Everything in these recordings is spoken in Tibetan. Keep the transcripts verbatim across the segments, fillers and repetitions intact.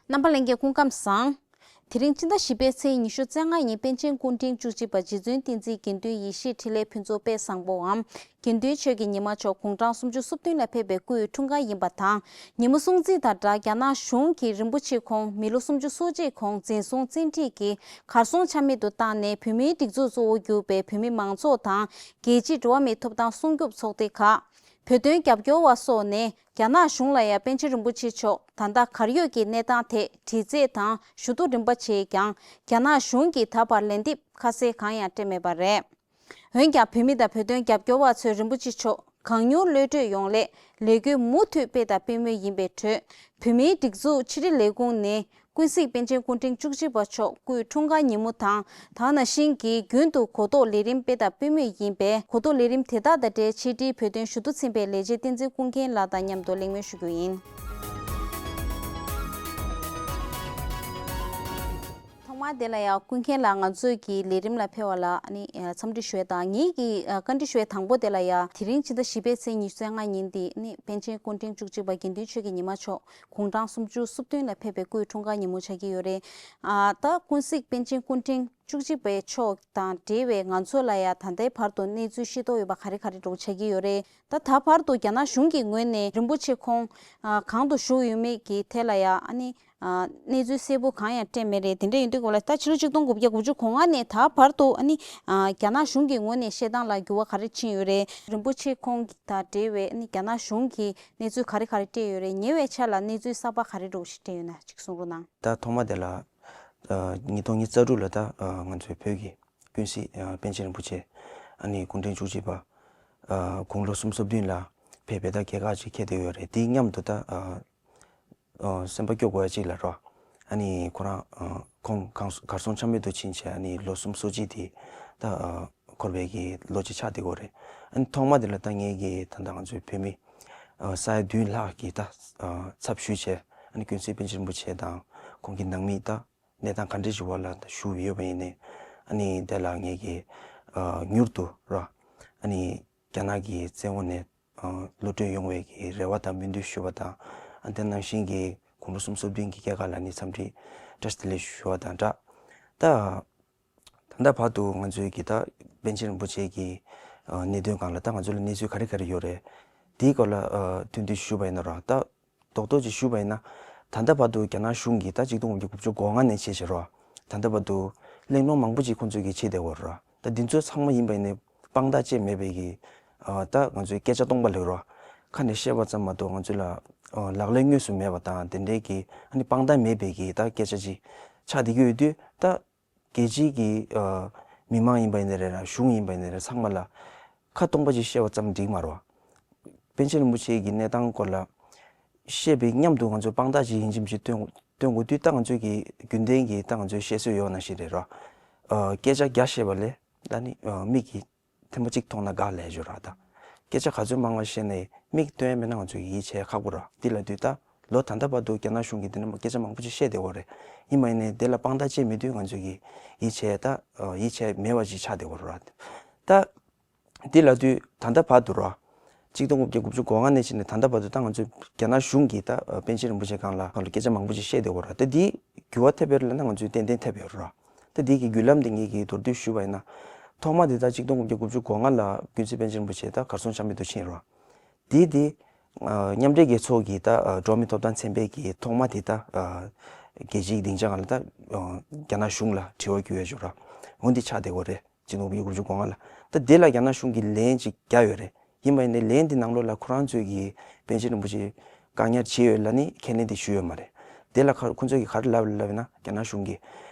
རྣམ་པ་ལྷན་རྒྱས་སྐུ་ཁམས་བཟང་། དེ་རིང་ཕྱི་ཟླ་བཞི་པའི་ཚེས་ཉི་ཤུ་རྩ་ལྔ་ཉིན་པཎ་ཆེན་སྐུ་ཕྲེང་བཅུ་གཅིག་པ་རྗེ་བཙུན་བསྟན་འཛིན་དགེ་འདུན་ཡེ་ཤེས་འཕྲིན་ལས་ཕུན་ཚོགས་དཔལ་བཟང་པོའམ་དགེ་འདུན་ཆོས་ཀྱི་ཉི་མ་མཆོག་དགུང་གྲངས་སུམ་ཅུ་སོ་བདུན་ལ་ཕེབས་པའི་སྐུའི་འཁྲུངས་སྐར་ཡིན་པ་དང་། ཉིན་མོ་སྲུང་བརྩི་དང་སྦྲགས་རྒྱ་ནག་གཞུང་གིས་རིན་པོ་ཆེ་ཁོང་མི་ལོ་སུམ་ཅུ་སོ་གཅིག་གོང་འཛིན་བཟུང་བཙན་ཁྲིད་ཀྱིས་གར་སོང་ཆ་མེད་དུ་བཏང་ནས་བོད་མིའི་སྒྲིག་འཛུགས་གཙོ་བོ་གྱུར་པའི་བོད་མི་མང་ཚོགས་དང་རྒྱལ་སྤྱིའི་འགྲོ་བ་མིའི་ཐོབ་ཐང་སྲུང་སྐྱོབ་ཚོགས་སྡེ་ཁག་བོད་དོན་རྒྱབ་སྐྱོར་བ་སོགས་ནས་རྒྱ་ནག་གཞུང་ལ་ཡང་པཎ་ཆེན་རིན་པོ་ཆེ་མཆོག་ད་ལྟ་གར་ཡོད་ཀྱི་གནས་སྟངས་ཐད་དྲི་རྩད་དང་ཞུ་གཏུག་རིམ་པ་བྱས་ཀྱང་རྒྱ་ནག་གཞུང་གིས་ད་བར་ལན་འདེབས་ཁ་གསལ་གང་ཡང་སྤྲད་མེད་པ་རེད། འོན་ཀྱང་བོད་མི་དང་བོད་དོན་རྒྱབ་སྐྱོར་བ་ཚོས་རིན་པོ་ཆེ་མཆོག་གང་མྱུར་གློད་གྲོལ་ཡོང་སླད་ལས་འགུལ་མུ་མཐུད་སྤེལ་དང་སྤེལ་མུས་ཡིན་པའི་ཁྲོད། བོད་མིའི་སྒྲིག་འཛུགས་ཕྱི་དྲིལ་ལས་ཁུངས་ནས་ཀུན་གཟིགས་པཎ་ཆེན་སྐུ་ཕྲེང་བཅུ་གཅིག་པ་མཆོག་སྐུའི་འཁྲུངས་སྐར་ཉིན་མོ་དང་། དེ་ནང་བཞིན་གྱི་རྒྱུན་དུ་གོ་རྟོགས་ལས་རིམ་སྤེལ་དང་སྤེལ་མུས་ཡིན་པས། གོ་རྟོགས་ལས་རིམ་དེ་དག་དང་འབྲེལ་ཕྱི་དྲིལ་བོད་དོན་ཞུ་གཏུག་ཚན་པའི་ལས་བྱེད་བསྟན་འཛིན་ཀུན་མཁྱེན་ལགས་དང་མཉམ་དུ་གླེང་མོལ་ཞུ་རྒྱུ་ཡིན། ཐོག་མར་དེ་ལ་ཡང་ཀུན་མཁྱེན་ལགས་ང་ཚོའི་གི་ལས་རིམ་ལ་ཕེབས་པ་ལ་ཨ་ནི་འཚམས་འདྲི་ཞུ་ཡས་དང་། ངེད་ཀྱི་བཀའ་འདྲི་ཞུ་ཡས་དང་པོ་དེ་ལ་ཡང་དེ་རིང་ཕྱི་ཟླ་བཞི་པའི་ཚེས་ཉི་ཤུ་རྩ་ལྔ་ཉིན་དེ་ནི་པཎ་ཆེན་སྐུ་ཕྲེང་བཅུ་གཅིག་པ་དགེ་འདུན་ཆོས་ཀྱི་ཉི་མ་མཆོག་དགུང་གྲངས་སུམ་ཅུ་སོ་བདུན་ལ་ཕེབས་པའི་སྐུའི་འཁྲུངས་སྐར་ཉིན་མོ་ཆགས་ཀྱི་ཡོད་རེད། ཨ་ད་ཀུན་གཟིགས་པཎ་ཆེན་སྐུ་ཕྲེང་བཅུ་གཅིག་པའི་མཆོག་དང་འབྲེལ་བའི་ང་ཚོ་ལ་ཡང་ད་ལྟའི་བར་དུ་གནས་ཚུལ་ཤེས་རྟོགས་ཡོད་པ་ག་རེ་ག་རེ་འདྲ་བོ་ཆགས་ཀྱི་ཡོད་རེད། ད་ད་བར་དུ་རྒྱ་ནག་གཞུང་གི་ངོས་ནས་རིན་པོ་ཆེ་ཁོང་ཨ་གང་དུ་བཞུགས་ཡོད་མེད་ཀྱི་ཐད་ལ་ཡང་ཨ་ནི་ཨ་གནས་ཚུལ་གསལ་པོ་གང་ཡང་སྤྲད་མེད་རེད། དེ་འདྲ་ཡིན་དུས་སྐབས་ལ་ད་ཕྱི་ལོ་ཆིག་སྟོང་དགུ་བརྒྱ་དགུ་བཅུ་གོ་ལྔ་ནས་ད་བར་དུ་ཨ་ནི་ཨ་རྒྱ་ནག་གཞུང་གི་ངོས་ནས་བཤད་སྟངས་ལ་འགྱུར་བ་ག་རེ་ཕྱིན་ཡོད་རེད། རིན་པོ་ཆེ་ཁོང་དང་འབྲེལ་བའི་ཨ་ནི་རྒྱ་ནག་གཞུང་གིས་གནས་ཚུལ་ག་རེ་ག་རེ་སྤྲད་ཡོད་རེད། ཉེ་བའི་ཆར་ལ་གནས་ཚུལ་གསར་པ་ག་རེ་འདྲ་བོ་ཞིག་སྤྲད་ཡོད་ན་ཅིག་གསུང་རོགས་གནང་། ད་ཐོག་མ་དེ་ལ་ཨ་ཉིས་སྟོང་ཉི་ཤུ་རྩ་དྲུག་ལ་ད་ཨ་ང་ཚོའི་བོད་ཀྱི་ཀུན་གཟིགས་ཨ་པཎ་ཆེན་རིན་པོ་ཆེ་ཨ་ནི་སྐུ་ཕྲེང་བཅུ་གཅིག་པ་ཨ་དགུང་ལོ་སུམ་ཅུ་སོ་བདུན་ལ་ཕེབས་པའི་ད་རྒྱལ་ཁ་ཅིག་འཁྱེར་བསྡད་ཡོད་རེད། དེའི་མཉམ་དུ་ད་ཨ་ཨ་སེམས་པ་སྐྱོ་དགོས་ཡ་ཅིག་ལ་རོ། ཨ་ནི་ཁོ་རང་ཨ་ཁོང་གང་གར་སོང་ཆ་མེད་དུ་ཕྱིན་བྱས་ཨ་ནི་ལོ་སུམ་ཅུ་སོ་གཅིག་དེ་ད་ཨ་འཁོར་བའི་གི་ལོ་གཅིག་ཆགས་བསྡད་ཡོད་རེད། ཨ་ནི་ཐོག་མ་དེ་ལ་ད་ངེད་ཀྱི་ད་ལྟ་ང་ཚོའི་བོད་མི་ཨ་ས་ཡ་བདུན་ལྷག་གི་ད་ཨ་ཚབ་ཞུས་བྱས་ཨ་ནི་ཀུན་གཟིགས་པཎ་ཆེན་རིན་པོ་ཆེ་དང་ཁོང་གི་ནང་མི་ད་གནས་སྟངས་ག་འདྲ་ཞིག་བར་ལ་ད་བཞུགས་ཡོད་པ་ཡིན་ནའི་ཨ་ནི་དེ་ལ་ངེད་ཀྱི་ཨ་མྱུར་དུ་རོ་ཨ་ནི་རྒྱ་ནག་གི་བཙན་འོག་ནས་ཨ་གློད་གྲོལ་ཡོང་བའི་གི་རེ་བ་དང་སྨོན་འདུན་ཞུ་བ་དང་། ཨ་དེ་ནང་བཞིན་གྱི་དགུང་ལོ་སུམ་ཅུ་སོ་བདུན་གྱི་སྐྱེས་སྐར་ལ་ནི་འཚམས་འདྲི་བཀྲ་ཤིས་བདེ་ལེགས་ཞུ་བ་དང་སྦྲགས། ད་ད་ལྟ་བར་དུ་ང་ཚོའི་གི་ད་པཎ་ཆེན་རིན་པོ་ཆེ་གི་ཨ་གནད་དོན་སྒང་ལ་ད་ང་ཚོ་ལ་གནས་ཚུལ་ག་རེ་ག་རེ་ཡོད་རེད། དེའི་སྐོར་ལ་ཨ་ཐུང་ཐུང་ཞུས་པ་ཡིན་ན་རོ། ད་རྡོག་རྡོག་ཅིག་ཞུས་པ་ཡིན་ན། ད་ལྟ་བར་དུ་རྒྱ་ནག་གཞུང་གིས་ད་ཆིག་སྟོང་དགུ་བརྒྱ་དགུ་བཅུ་གོ་ལྔ་ནས་བྱས་བྱས་རོ། ད་ལྟ་བར་དུ་གླེང་སློང་མང་པོ་ཅིག་ཁོང་ཚོས་ཀྱིས་བྱས་བསྡད་ཡོད་རེད་རོ། ད་འདི་ཚོ་ཚང་མ་ཡིན་པ་ཡིན་ནའི་དཔང་རྟགས་ཅིག་མེད་པའི་གི་ཨ་ད་ང་ཚོའི་སྐད་ཆ་སྟོང་པ་ལབ་རོ། ཁ་ནས་བཤད་པ་ཙམ་མ་གཏོགས་ང་ཚོ་ལ་ཨ་ལག་ལེན་དངོས་སུ་མེད་པ་དང་དེ་འདྲའི་གི་ཨ་ནི་དཔང་རྟགས་མེད་པའི་གི་ད་སྐད་ཆ་ཅིག་ཆགས་བསྡད་ཀྱི་ཡོད་དུས་ད། རྒྱལ་སྤྱིའི་གི་ཨ་མི་མང་ཡིན་པ་ཡིན་ནའི་རེད་ར། གཞུང་ཡིན་པ་ཡིན་ནའི་རེད། ཚང་མ་ལ་ཁ་སྟོང་པ་ཅིག་བཤད་པ་ཙམ་འགྲིག་མ་རེད་བ། པཎ་ཆེན་རིན་པོ་ཆེ་གི་གནས་སྟངས་སྐོར་ལ་བཤད་པའི་མཉམ་དུ་ང་ཚོས་དཔང་རྟགས་ཅིག་ཡིན་གཅིག་མིན་གཅིག་སྟོན་སྟོན་དགོས་དུས། ད་ང་ཚོས་ཀྱི་རྒྱུན་ལྡན་གྱི་ད་ང་ཚོས་བཤད་སྲོལ་ཡོད་ནང་བཞིན་རེད་ར། ཨ་སྐད་ཆ་བརྒྱ་བཤད་པ་ལས་ད་ནི་ཨ་མིག་གིས་ཐེངས་མ་གཅིག་མཐོང་ན་དགའ་ལབ་ཞོར་ར། ད་སྐད་ཆ་ག་ཚོད་མང་བ་བཤད་ནའི་མིག་སྟོན་ཡ་མེད་ན་ང་ཚོས་ཡིད་ཆེས་ཁག་པོ་ར། འདི་ལབ་དུས་ད་ལོ་ད་ལྟ་བར་དུ་རྒྱ་ནག་གཞུང་གིས་འདི་ནས་སྐད་ཆ་མང་པོ་ཅིག་བཤད་བསྡད་ཡོད་རེད། ཡིན་པ་ཡིན་ནའི་དེ་ལ་དཔང་རྟགས་ཅིག་མེད་དུས་ང་ཚོས་ཀྱི་ཡིད་ཆེས་ད་ཡིད་ཆེས་མེད་པ་ཅིག་ཆགས་བསྡད་ཡོད་ར། ད་འདི་ལབ་དུས་ད་ལྟ་བར་དུ་ར། ཆིག་སྟོང་དགུ་བརྒྱ་དགུ་བཅུ་གོ་ལྔ་ནས་བྱས་ནས་ད་ལྟ་བར་དུ་ད་ང་ཚོས་རྒྱ་ནག་གཞུང་གིས་ད་པཎ་ཆེན་རིན་པོ་ཆེ་སྒང་ལ་སྒང་ལ་སྐད་ཆ་མང་པོ་ཅིག་བཤད་བསྡད་ཡོད་ར། ད་འདི་འགྱུར་བ་ཐེབས་ཡོད་རེད་ལབ་ན་ང་ཚོས་ཏན་ཏན་ཐེབས་ཡོད་ར། ད་འདི་གི་བརྒྱུད་ལམ་འདི་ངེད་ཀྱིས་མདོར་བསྡུས་ཞུས་པ་ཡིན་ན། ཐོག་མ་འདི་ད་ཆིག་སྟོང་དགུ་བརྒྱ་དགུ་བཅུ་གོ་ལྔ་ལ་ཀུན་གཟིགས་པཎ་ཆེན་རིན་པོ་ཆེ་ད་གར་སོང་ཆ་མེད་དུ་ཕྱིན་ར། དེ་དེ་ཨ་མཉམ་འབྲེལ་རྒྱལ་ཚོགས་ཀྱི་ད་ཨ་འགྲོ་བ་མིའི་ཐོབ་ཐང་ཚན་པའི་གི་ཐོག་མ་དེ་ད་ཨ་རྒྱལ་སྤྱིའི་སྡིངས་ཆ་སྒང་ལ་ད་ཨ་རྒྱ་ནག་གཞུང་ལ་དྲི་བ་བསྐྱལ་ཡོད་ཅོག་ར། འོ་འདི་ཆགས་བསྡད་ཡོད་རེད། ཆིག་སྟོང་དགུ་བརྒྱ་དགུ་བཅུ་གོ་ལྔ་ལ། ད་དེ་ལ་རྒྱ་ནག་གཞུང་གིས་ལན་ཅིག་བརྒྱབ་ཡོད་རེད། ཡིན་པ་ཡིན་ནའི་ལན་འདི་ནང་ལོགས་ལ་ཁོ་རང་ཚོས་ཀྱིས་པཎ་ཆེན་རིན་པོ་ཆེ་བཀག་ཉར་བྱས་ཡོད་ལབ་ནི་ཁས་ལེན་དེ་ཞུས་ཡོད་མ་རེད། དེ་ལ་ཁ་ཁོ་ཚོས་ཀྱིས་ག་རེ་ལབ་ལབ་ཡོད་ན། རྒྱ་ནག་གཞུང་གིས་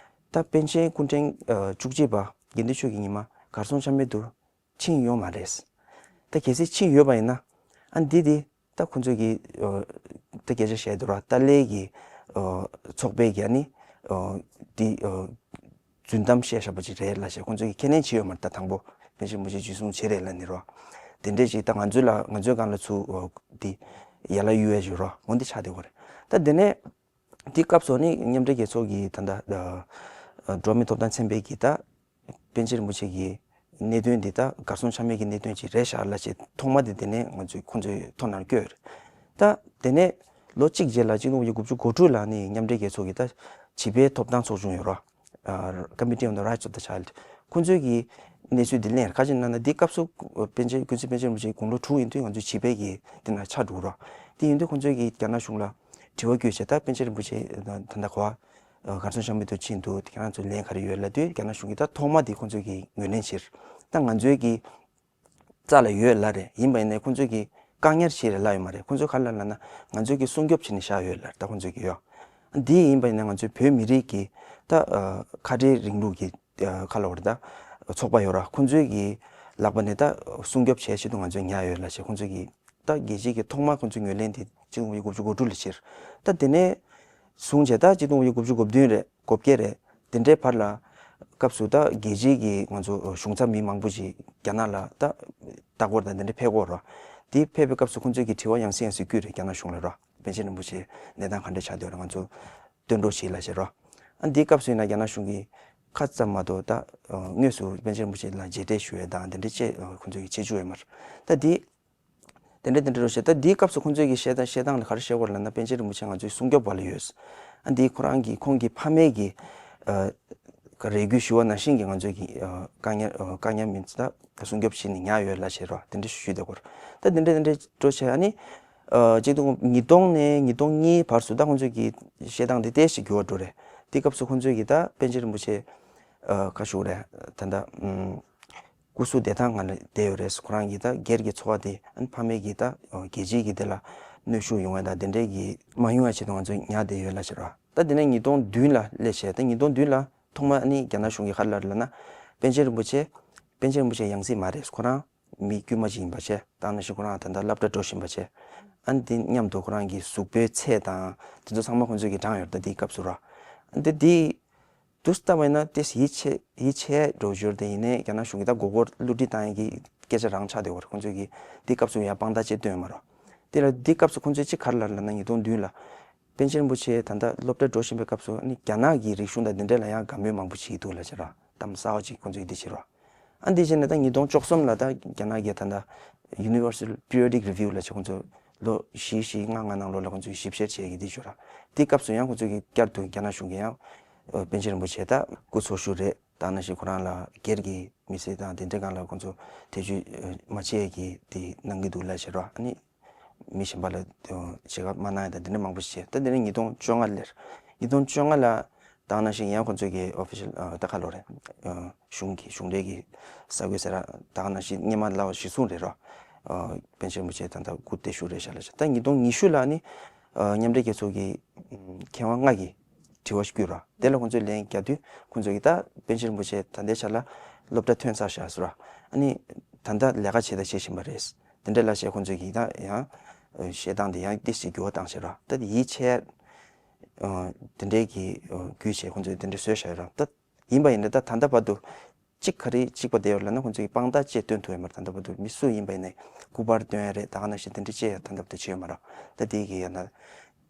ད་པཎ་ཆེན་སྐུ་ཕྲེང་ཨ་བཅུ་གཅིག་པ་དགེ་འདུན་ཆོས་ཀྱི་ཉི་མ་གར་སོང་ཆ་མེད་དུ་ཕྱིན་ཡོད་མ་རེད། ད་གལ་སྲིད་ཕྱིན་ཡོད་པ་ཡིན་ན། ཨ་འདི་དེ་ད་ཁོ་ཚོས་ཀྱིས་ཨ་ད་སྐད་ཆ་བཤད་འདུག་ར། ཏཱ་ལའི་གི་ཨ་ཚོགས་པའི་གི་ཨ་ནི་ཨ་དེ་ཨ་རྫུན་གཏམ་བཤད་བཞག་པ་ཅིག་རེད་ལབ་བྱས་ཁོ་ཚོས་ཀྱིས་ཁས་ལེན་བྱས་ཡོད་མ་རེད། ད་དང་པོ་པཎ་ཆེན་རིན་པོ་ཆེ་འཇུ་བཟུང་བྱས་རེད་ལབ་ནི་རོ། དེ་འདྲས་ཅིག་ད་ང་ཚོའི་ལ་ང་ཚོའི་སྒང་ལ་ཚུར་ཨ་དེ་ཡར་ལ་གཡུག་ཡ་ཅིག་རོ། འོ་འདི་ཆགས་བསྡད་ཡོད་རེད། ད་དེ་ནས་དེ་སྐབས་སུ་ནི་མཉམ་འབྲེལ་རྒྱལ་ཚོགས་ཀྱི་ད་ལྟ་ཨ་འགྲོ་བ་མིའི་ཐོབ་ཐང་ཚན་པའི་གི་ད་པཎ་ཆེན་རིན་པོ་ཆེ་གི་གནད་དོན་འདི་ད་གར་སོང་ཆ་མེད་ཀྱི་གནད་དོན་ཅིག་རེད་ཤག་ལབ་བྱས་ཐོག་མ་དེ་དེ་ནས་ང་ཚོས་ཁོང་ཚོའི་ཐོག་ནང་བསྐྱོད་ཡོད་རེད། ད་དེ་ནས་ ལོ་གཅིག་རྗེས་ལ་གཅིག་སྟོང་དགུ་བརྒྱ་དགུ་བཅུ་གོ་དྲུག་ལ་ནི་མཉམ་འབྲེལ་རྒྱལ་ཚོགས་ཀྱི་ད་བྱིས་པའི་ཐོབ་ཐང་ཚོགས་ཆུང་ཡོད་རོ། Committee on the Rights of the Child། ཁོང་ཚོས་ཀྱི་གནས་ཚུལ་འདི་གླེང་ཁ་ཅིག་ན་ན་འདི་སྐབས་སུ་པཎ་ཆེན་ཀུན་གཟིགས་པཎ་ཆེན་རིན་པོ་ཆེ་དགུང་ལོ་དྲུག་ཡིན་དུས་ང་ཚོའི་བྱིས་པའི་གི་འདི་ན་ཆགས་འགྲོ་རོ། དེ་ཡིན་དུས་ཁོང་ཚོས་ཀྱི་རྒྱ་ནག་གཞུང་ལ་དྲི་བ་བཀོད་བྱས། ད་པཎ་ཆེན་རིན་པོ་ཆེ་ད་ལྟ་ག་བ་གར་སོང་ཤང་མི་དུ་ཕྱིན་འདུག་ཁྱེད་རང་ཚོ་ལན་ག་རེ་ཡོད་ལབ་དུས་རྒྱ་ནག་གཞུང་གིས་ད་ཐོག་མ་དེ་ཁོང་ཚོས་ཀྱི་ངོས་ལེན་བྱེད། ད་ང་ཚོའི་གི་རྩ་ལ་ཡོད་ལབ་རེད། ཡིན་པ་ཡིན་ནའི་ཁོང་ཚོས་ཀྱི་བཀག་ཉར་བྱེད་རེད་ལབ་ཡོད་མ་རེད། ཁོང་ཚོས་ག་རེ་ལབ་ལབ་ན་ང་ཚོས་ཀྱི་སྲུང་སྐྱོབ་བྱེད་ནས་བཞག་ཡོད་ལབ་ད་ཁོང་ཚོས་ཀྱི་ཡོད། འདི་ཡིན་པ་ཡིན་ན་ང་ཚོའི་བོད་མི་རིགས་ཀྱི་ད་ཁ་བྲལ་རིང་ལུགས་ཀྱི་ཁ་ལ་བར་ད་ཚོགས་པ་ཡོད་ར། ཁོང་ཚོས་ཀྱི་ལག་པ་ནས་ད་སྲུང་སྐྱོབ་བྱེད་ཆེད་དུ་ང་ཚོས་ཉར་ཡོད་ལབ་བྱས་ཁོང་ཚོས་ཀྱི་ད་རྒྱལ་སྤྱི་གི་ཐོག་མ་ཁོང་ཚོའི་ངོས་ལེན་དེ་གཅིག་སྟོང་དགུ་བརྒྱ་དགུ་བཅུ་གོ་དྲུག་ལ་བྱས། ད་དེ་ནས་བཟུང་བྱས་ད་གཅིག་སྟོང་དགུ་བརྒྱ་དགུ་བཅུ་གོ་བདུན་རེད། གོ་བརྒྱད་རེད། དེ་འདྲའི་བར་ལ་སྐབས་སུ་ད་རྒྱལ་སྤྱིའི་གི་ང་ཚོ་གཞུང་ཚབ་མི་མང་པོ་ཞིག་རྒྱ་ནག་ལ་ད་ལྟ་སྐོར་དང་དེ་འདྲ་ཕེབས་སྐོར་རོ། དེ་ཕེབས་པའི་སྐབས་སུ་ཁོང་ཚོས་ཀྱི་དྲི་བ་ཡང་སེ་ཡང་སེ་བསྐུལ་རེད་རྒྱ་ནག་གཞུང་ལ་རོ། པཎ་ཆེན་རིན་པོ་ཆེ་གནས་སྟངས་ག་འདྲ་ཆགས་བསྡད་ཡོད་རེད། ང་ཚོ་སྟོན་རོགས་བྱེད་ལབ་བྱས་རོ། ཨ་འདིའི་སྐབས་སུ་ཡིན་ན་རྒྱ་ནག་གཞུང་གིས་ཁ་ཙམ་མ་གཏོགས་ད་དངོས་སུ་པཎ་ཆེན་རིན་པོ་ཆེ་ལ་མཇལ་འཕྲད་ཞུ་ཡས་དང་དེ་འདྲ་བཅས་ཁོང་ཚོས་ཀྱི་བྱེད་བཅུག་ཡོད་མ་རེད། ད་འདི། དེ་འདྲ་དེ་འདྲ་རོ་ཞེས་ད་འདིའི་སྐབས་སུ་ཁོང་ཚོས་ཀྱི་བཤད་སྟངས་བཤད་སྟངས་ལ་ག་རེ་བཤད་དགོས་ལབ་ན་པཎ་ཆེན་རིན་པོ་ཆེ་ང་ཚོའི་སྲུང་སྐྱོབ་བ་ལ་ཡོད། ཨ་འདིའི་ཁོ་རང་གི་ཁོང་གི་ཕ་མེས་ཀྱི་ཨ་རེ་སྐུལ་ཞུ་བ་ནང་བཞིན་གྱི་ང་ཚོས་ཀྱི་ཨ་བཀག་ཉར་ཨ་བཀག་ཉར་མིན་ད་སྲུང་སྐྱོབ་བྱས་ནས་ཉར་ཡོད་ལབ་བཤད་རོ། དེ་འདྲ་ཞུས་བསྡད་དགོས་རེད། ད་དེ་འདྲ་དེ་འདྲ་འགྲོ་བྱས་ཨ་ནི་ཨ་གཅིག་སྟོང་ཉིས་སྟོང་ནས་ཉིས་སྟོང་གཉིས་བར་སུ་ད་ཁོང་ཚོས་ཀྱི་བཤད་སྟངས་དེ་ཏོག་ཙམ་འགྱུར་བ་འགྲོ་རེད། དེ་སྐབས་སུ་ཁོང་ཚོས་ཀྱི་ད་པཎ་ཆེན་རིན་པོ་ཆེ་ཨ་ག་ཞུ་དགོས་རེད། ད་ད་ཨམ། སྐུ་གཟུགས་བདེ་ཐང་ངང་ལ་བསྡད་ཡོད་རེད། ཁོ་རང་གིས་ད་སྒེར་གྱི་འཚོ་བ་དེ་ཨ་ནི་ཕ་མེས་ཀྱིས་ད་རྒྱལ་སྤྱིའི་གི་དེ་ལ་གནོན་ཤུགས་ཡོང་བ་དང་དེ་འདྲའི་གི་མ་ཡོང་བའི་ཆེད་དུ་ང་ཚོས་ཉར་བསྡད་ཡོད་ལབ་བཤད་རོགས། ད་དེ་ནས་ཉིས་སྟོང་བདུན་ལ་སླེབས་བྱས་ད་ཉིས་སྟོང་བདུན་ལ་ཐོག་མ་ཨ་ནི་རྒྱ་ནག་གཞུང་གིས་ག་རེ་ལབ་ལབ་ན་པཎ་ཆེན་རིན་པོ་ཆེ་པཎ་ཆེན་རིན་པོ་ཆེ་ཡང་སྲིད་མ་རེད། ཁོ་རང་མི་དཀྱུས་མ་ཅིག་ཡིན་པ་བྱས་ད་ནང་བཞིན་ཁོ་རང་ད་ལྟ་སློབ་གྲྭ་འགྲོ་བཞིན་པ་བྱས་ཨ་ནི་དེ་མཉམ་དུ་ཁོ་རང་གི་གཟུགས་པོའི་ཚད་དང་དེ་ཚོ་ཚང་མ་ཁོ་ཚོས་ཀྱིས་བགྲངས་ཡོད་རེད། ད་དེའི་སྐབས་སུ་རོ། ཨ་ནི་དེ་དེ། དུས་ལྟ་བ་ཡིན་ན་ཏེ་ཡིད་ཆེས་ཡིད་ཆེས་འགྲོ་འབྱོར་དེ་ཡིན་ནའི་རྒྱ་ནག་གཞུང་གིས་ད་མགོ་སྐོར་བསླུ་བྲིད་བཏང་ཡས་ཀྱི་སྐད་ཆ་རང་ཆགས་བསྡད་ཡོད་རེད། ཁོང་ཚོས་ཀྱིས་འདི་སྐབས་སུ་ཡང་དཔང་རྟགས་ཅིག་སྟོན་ཡོད་མ་རེད། དེ་ལ་འདི་སྐབས་སུ་ཁོང་ཚོས་ཅིག་ག་རེ་ལབ་ལབ་ན་ཉིས་སྟོང་བདུན་ལ་པཎ་ཆེན་རིན་པོ་ཆེ་ད་ལྟ་སློབ་གྲྭར་འགྲོ་བཞིན་པའི་སྐབས་སུ་ནི་རྒྱ་ནག་གི་རིག་གཞུང་དང་འདི་འདྲ་ལ་ཡང་དགའ་མོས་མང་པོ་བྱེད་ཀྱི་འདུག་ལབ་བྱས་ར་གཏམ་གསར་བ་ཅིག་ཁོང་ཚོས་འདི་བྱེད་རོགས། ཨ་འདི་བྱས་ནས་ད་ཉིས་སྟོང་བཅུ་གསུམ་ལ་ད་རྒྱ་ནག་གི་ད་ལྟ་Universal Periodic Review ལབ་བྱས་ཁོང་ཚོས་ལོ་བཞི་བཞི་ལྔ་ལྔ་ནང་ལོགས་ལ་ཁོང་ཚོས་ཞིབ་བཤེར་བྱེད་ཀྱི་འདི་ཞུ་ར། དེ་སྐབས་སུ་ཡང་ཁོང་ཚོས་ཀྱི་བསྐྱར་དུ་རྒྱ་ནག་གཞུང་གིས་ཡང་ཨ་པཎ་ཆེན་རིན་པོ་ཆེ་ད་སྐུ་འཚོ་བཞུགས་རེད། ད་ནང་བཞིན་ཁོ་རང་ལ་སྒེར་གྱི་མི་ཚེ་དང་དེ་འདྲའི་སྒང་ལ་ཁོང་ཚོ་ཐེ་བྱུས་མ་བྱེད་ཀྱི་དེ་གནང་གི་འདུག་ལབ་བཤད་ར། ཨ་ནི་མི་གཞན་པ་ལ་བྱེད་དགའ་མ་གནང་ཡ་དང་དེ་འདྲ་མང་པོ་ཞིག་བྱས། ད་དེ་ནས་ཉིས་སྟོང་བཅོ་ལྔ་ལ་ཉིས་སྟོང་བཅོ་ལྔ་ལ་ད་ནང་བཞིན་ཡང་ཁོང་ཚོས་ཀྱི་ཨོ་ཕི་ཤལ་ད་ག་ལོ་རེད། གཞུང་གི་གཞུང་འབྲེལ་གྱི་གསར་འགོད་ཟེར་ར་ད་ནང་བཞིན་སྔོན་མ་ལ་གཞི་བཟུང་རེད་རོ། པཎ་ཆེན་རིན་པོ་ཆེ་ད་ལྟ་སྐུ་བདེ་བཞུགས་རེད་ཤག་ལབ་བྱས། ད་ཉིས་སྟོང་ཉི་ཤུ་ལ་ནི་མཉམ་འབྲེལ་རྒྱལ་ཚོགས་ཀྱི་མཁས་དབང་ལྔ་གིས་དྲི་བ་ཞིག་བསྐུལ་ར། དེ་ལ་ཁོང་ཚོས་ལན་བརྒྱབ་དུས་ཁོང་ཚོས་ཀྱིས་ད་པཎ་ཆེན་རིན་པོ་ཆེ་ད་ལྟའི་ཆ་ལ་སློབ་གྲྭ་ཐོན་ཚར་ཤག་ཟེར་ར། ཨ་ནི་ད་ལྟ་ལས་ཀ་བྱེད་དང་བྱེད་བཞིན་པ་རེད། དེ་འདྲ་ལབ་བྱས་ཁོང་ཚོས་ཀྱིས་ད་ཡང་བཤད་སྟངས་དེ་ཡང་ཏོག་ཙམ་འགྱུར་བ་བཏང་བྱས་ར། ད་དེ་ཡིད་ཆེས་དེ་འདྲའི་གི་བརྒྱུད་བྱས་ཁོང་ཚོས་དེ་འདྲ་བཟོས་བཞག་ཡོད་ར། ད་ཡིན་པ་ཡིན་ན་ད་ད་ལྟ་བར་དུ་གཅིག་ག་རེ་གཅིག་པ་དེ་ཡོད་ལབ་ན་ཁོང་ཚོས་ཀྱིས་དཔང་རྟགས་ཅིག་སྟོན་ཐུབ་ཡོད་མ་རེད། ད་ལྟ་བར་དུ་མི་སུ་ཡིན་པ་ཡིན་ནའི་སྐུ་པར་སྟོན་ཡ་རེད། ད་ག་ནང་བཞིན་དེ་འདྲ་ཅིག་ཡང་ད་ལྟ་བར་དུ་བྱས་ཡོད་མ་རེད། ད་དེ་གི་ཡང་ན་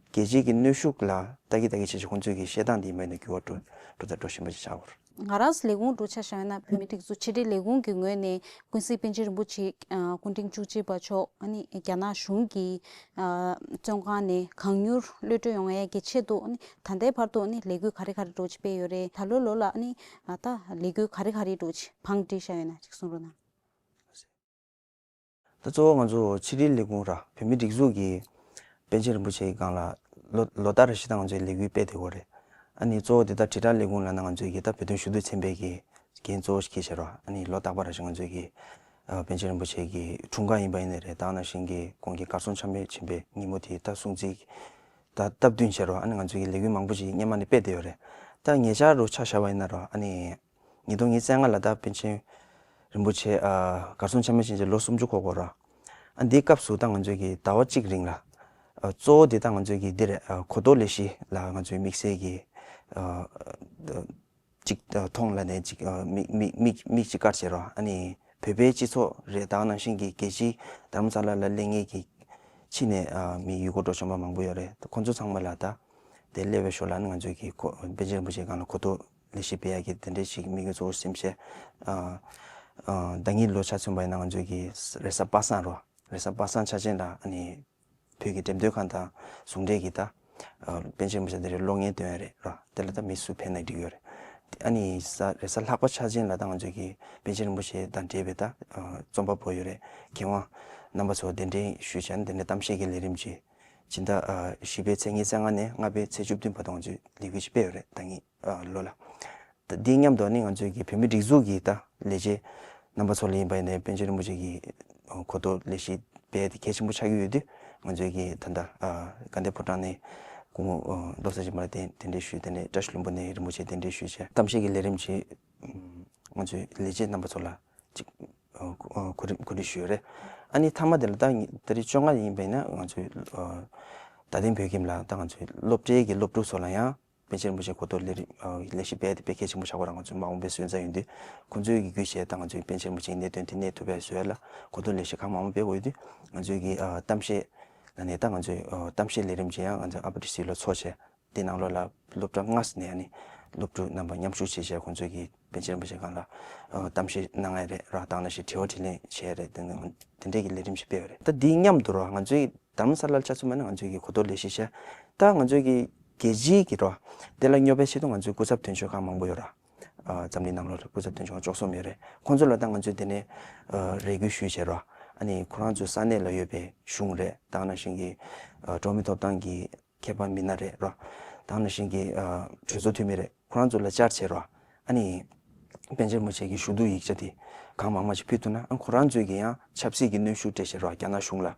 རྒྱལ་སྤྱིའི་གི་གནོན་ཤུགས་ལ་ལྟ་གི་ལྟ་གི་བྱས་བྱས་ཁོང་ཚོས་ཀྱིས་བཤད་སྟངས་དེ་ཡིན་པ་ཡིན་ན་འགྱུར་བ་འགྲོ་འགྲོ་ད་འགྲོ་བཞིན་པ་ཞིག་ཆགས་ཡོད་རེད། ང་རང་ཚོ་ལས་ཁུངས་འགྲོ་ཆ་བཞག་ཡོད་ན་བོད་མིའི་སྒྲིག་འཛུགས་ཕྱི་དྲིལ་ལས་ཁུངས་ཀྱི་ངོས་ནས་ཀུན་གཟིགས་པཎ་ཆེན་རིན་པོ་ཆེ་སྐུ་ཕྲེང་བཅུ་གཅིག་པ་མཆོག་ཨ་ནི་རྒྱ་ནག་གཞུང་གི་བཙོན་ཁང་ནས་གང་མྱུར་གློད་གྲོལ་ཡོང་ཡས་ཀྱི་ཆེད་དུ་ཨ་ནི་ད་ལྟའི་བར་དུ་ཨ་ནི་ལས་འགུལ་ག་རེ་ག་རེ་འགྲོ་ཆ་སྤེལ་ཡོད་རེད། ད་ལོ་ལོ་ལ་ཨ་ནི་ད་ལས་འགུལ་ག་རེ་ག་རེ་འགྲོ་ཆ་བང་སྒྲིག་བཞག་ཡོད་ན་ཅིག་གསུང་རོགས་གནང་། ད་གཙོ་བོ་ང་ཚོ་ཕྱི་དྲིལ་ལས་ཁུངས་ར་བོད་མིའི་སྒྲིག་འཛུགས་ཀྱི་པཎ་ཆེན་རིན་པོ་ཆེའི་སྒང་ལ་ལོ་ལོ་ལྟར་རེ་བཞིན་ད་ང་ཚོའི་ལས་འགུལ་སྤེལ་བསྡད་ཡོད་རེད། ཨ་ནི་གཙོ་བོ་དེ་ད་དྲིལ་བསྒྲགས་ལས་ཁུངས་ལབ་ན་ང་ཚོའི་གི་ད་བོད་དོན་ཞུ་གཏུག་ཚན་པའི་གི་འགན་གཙོ་བོ་ཞིག་འཁྱེར་བྱས་ར། ཨ་ནི་ལོ་རྟག་པར་རེ་བཞིན་ང་ཚོའི་གི་ཨ་པཎ་ཆེན་རིན་པོ་ཆེ་གི་འཁྲུངས་སྐར་ཡིན་པ་ཡིན་ནའི་རེད། ད་ག་ནང་བཞིན་གི་ཁོང་གི་གར་སོང་ཆ་མེད་ཕྱིན་པའི་ཉིན་མོ་དེ་ད་སྲུང་བརྩི་ད་སྟབས་བསྟུན་བྱས་ར། ཨ་ནི་ང་ཚོའི་གི་ལས་འགུལ་མང་པོ་ཞིག་སྔོན་མ་ནས་སྤེལ་བསྡད་ཡོད་རེད། ད་ཉེ་ཆར་རུ་ཆ་བཞག་པ་ཡིན་ན་ར་ཨ་ནི། ཉིས་སྟོང་ཉེར་ལྔ་ལ་ད་པཎ་ཆེན་རིན་པོ་ཆེ་ཨ་གར་སོང་ཆ་མེད་ཕྱིན་བྱས་ལོ་སུམ་ཅུ་འཁོར་གོ་ར། ཨ་འདིའི་སྐབས་སུ་ད་ང་ཚོའི་གི་ཟླ་བ་གཅིག་རིང་ལ་ཨ་གཙོ་བོ་དེ་ད་ང་ཚོའི་གི་འདི་རེད། ཨ་གོ་རྟོགས་ལས་གཞི་ལ་ང་ཚོའི་དམིགས་བསལ་གྱི་ཨ་གཅིག་ཨ་མཐོང་ལ་ནས་གཅིག་ཨ་མིག་མིག་མིག་མིག་གཅིག་དཀར་བྱས་རོ། ཨ་ནི་བོད་པའི་སྤྱི་ཚོགས་རེད། ད་ག་ནང་བཞིན་གྱི་རྒྱལ་སྤྱིའི་དྷ་རམ་ས་ལ་ལ་སླེབས་མཁན་གྱི་ཕྱི་ནས་ཨ་མི་ཡུལ་སྐོར་འགྲོ་བཞིན་པ་མང་པོ་ཡོད་རེད། ཁོང་ཚོ་ཚང་མ་ལ་ད་དེ་སླེབས་པའི་ཞོར་ལ་ནི་ང་ཚོའི་གི་ཁོ་པཎ་ཆེན་རིན་པོ་ཆེའི་སྒང་ལ་གོ་རྟོགས་ལས་གཞི་སྤེལ་ཡག་གི་དེ་འདྲའི་ཞིག་དམིགས་ཡུལ་གཙོ་བོ་སེམས་བྱས། ཨ་ཨ་ཟླ་ཉིན་ལོ་ཆ་མཚོན་པ་ཡིན་ན་ང་ཚོའི་གི་རེས་གཟའ་པ་སངས་རོ། རེས་གཟའ་པ་སངས་འཆར་ཅན་ལ་ཨ་ནི་ བོད་ཀྱི་འགྲེམས་སྟོན་ཁང་དང་ཟུང་འབྲེལ་གྱིས་ད་ཨ་པཎ་ཆེན་རིན་པོ་ཆེ་དེ་རིང་གློག་བརྙན་སྟོན་ཡ་རེད་ར། དེ་ལ་ད་མི་སུ་ཕེབས་ན་འགྲིག་ཡོད་རེད། ཨ་ནི་ས་རེས་གཟའ་ལྷག་པ་འཆར་ཅན་ལ་ད་ང་ཚོས་ཀྱི་པཎ་ཆེན་རིན་པོ་ཆེ་དང་འབྲེལ་བའི་ད་ཨ་རྩོམ་པ་པོ་ཡོད་རེད། མཁས་དབང་རྣམ་པ་ཚོ་གདན་འདྲེན་ཞུས་བྱས་ནས་དེ་ནས་གཏམ་བཤད་ཀྱི་ལས་རིམ་ཅིག་སྤྱི་ཟླ་ཨ་བཞི་པའི་ཚེས་ཉི་ཤུ་རྩ་ལྔ་ནས་ལྔ་པའི་ཚེས་བཅུ་བདུན་བར་དུ་ང་ཚོས་ལས་འགུལ་ཅིག་སྤེལ་ཡོད་རེད། ད་ངེད་ཨ་ལོ་ལ། ད་འདི་མཉམ་དུ་ནི་ང་ཚོའི་གི་བོད་མི་སྒྲིག་འཛུགས་ཀྱི་ད་ལས་བྱེད་རྣམ་པ་ཚོ་ལ་ཡིན་པ་ཡིན་ནའི་པཎ་ཆེན་རིན་པོ་ཆེ་གི་གོ་རྟོགས་ལས་གཞི་སྤེལ་ཏེ་གལ་ཆེན་པོ་ཆགས་ཀྱི་ཡོད་དུས། ང་ཚོའི་གི་ད་ལྟ་དགའ་ལྡན་ཕོ་བྲང་ནས་སྐུ་ངོ་བློ་བཟང་སྦྱིན་པ་ལགས་གདན་འདྲེན་ཞུས། དེ་ནས་བཀྲ་ཤིས་ལྷུན་པོ་ནས་རིན་པོ་ཆེ་གདན་འདྲེན་ཞུས་བྱས་གཏམ་བཤད་ཀྱི་ལས་རིམ་ཅིག་ང་ཚོའི་ལས་བྱེད་རྣམ་པ་ཚོ་ལ་ཅིག་གོ་སྒྲིག་གོ་སྒྲིག་ཞུས་ཡོད་རེད། ཨ་ནི་མཐའ་མ་དེ་ལ་ད་ད་རེས་བཅོ་ལྔ་ཡིན་པ་ཡིན་ན་ང་ཚོའི་རྡ་སྟེང་བོད་ཁྱིམ་ལ་ད་ང་ཚོའི་སློབ་གྲྭའི་གི་སློབ་ཕྲུག་ཚོ་ལ་ཡང་། པཎ་ཆེན་རིན་པོ་ཆེ་གོ་རྟོགས་ལས་རིམ་ལས་གཞི་སྤེལ་ཏེ་དཔེ་གལ་ཆེན་པོ་ཆགས་པ་རང་ང་ཚོའི་མ་འོངས་པའི་སོན་རྩ་ཡིན་དུས། ཁོང་ཚོའི་གི་བརྒྱུད་བྱས་ད་ང་ཚོའི་པཎ་ཆེན་རིན་པོ་ཆེའི་གནད་དོན་དེ་གནས་ཐུབ་པའི་བཟོ་ཡ་ལ་གོ་རྟོགས་ལས་གཞི་གང་མང་མང་སྤེལ་དགོས་ཡོད་དུས། ང་ཚོའི་གི་གཏམ་བཤད་ལ་ནས་ད་ང་ཚོའི་གཏམ་བཤད་ལས་རིམ་ཅིག་ཡང་ང་ཚོའི་ཨ་པ་ཌི་སི་ལ་ཚོགས་བྱས། དེ་ནང་ལོགས་ལ་སློབ་གྲྭ་ལྔ་ནས་ནི་སློབ་ཕྲུག་རྣམ་པ་མཉམ་ཞུགས་བྱས་བྱས་ཁོང་ཚོའི་གི་པཎ་ཆེན་རིན་པོ་ཆེ་སྒང་ལ་གཏམ་བཤད་གནང་ཡ་རེད་ར། དང་ནང་བཞིན་དྲི་བ་དྲིས་ལན་བྱས་རེད། དེ་འདྲའི་གི་ལས་རིམ་ཞིག་སྤེལ་བ་རེད། ད་དེའི་མཉམ་དུ་ར་ང་ཚོའི་དྷ་རམ་ས་ལར་ཆ་མཚོན་པ་ན་ང་ཚོའི་གི་གོ་རྟོགས་ལས་གཞི་བྱས། ད་ང་ཚོའི་གི་རྒྱལ་སྤྱིའི་གི་རོ། དེ་ལ་སྙོབ་པའི་ཆེད་དུ་ང་ཚོའི་སྐུ་ཚབ་དོན་གཅོད་ཁག་མང་པོ་ཡོད་ར། ཨ་འཛམ་གླིང་ནང་ལོགས་ལ་སྐུ་ཚབ་དོན་གཅོད་ཁག་བཅུ་གསུམ་ཡོད་རེད། ཁོང་ཚོ་ལ་ད་ང་ཚོས་དེ་ནས་ཨ་རེ་སྐུལ་ཞུས་བྱས་རོ། ཨ་ནི་ཁོ་རང་ཚོའི་ས་གནས་ལ་ཡོད་པའི་གཞུང་རེད། ད་ནང་བཞིན་གྱི་ཨ་འགྲོ་བ་མིའི་ཐོབ་ཐང་གི་མཁས་པ་མི་སྣ་རེད་རོ། ད་ནང་བཞིན་གྱི་ཨ་གྲོས་ཚོགས་འཐུས་མི་རེད། ཁོ་རང་ཚོ་ལ་བཅར་བྱས་རོ། ཨ་ནི་པཎ་ཆེན་རིན་པོ་ཆེ་གི་ཞུ་གཏུག་ཡིག་ཆ་དེ་གང་མང་མང་ཞིག་ཕུལ་ཐུབ་ན། ཨ་ཁོ་རང་ཚོས་ཀྱི་ཡང་ཆབ་སྲིད་ཀྱི་གནོན་ཤུགས་སྤྲད་བྱས་རོ། རྒྱ་ནག་གཞུང་ལ་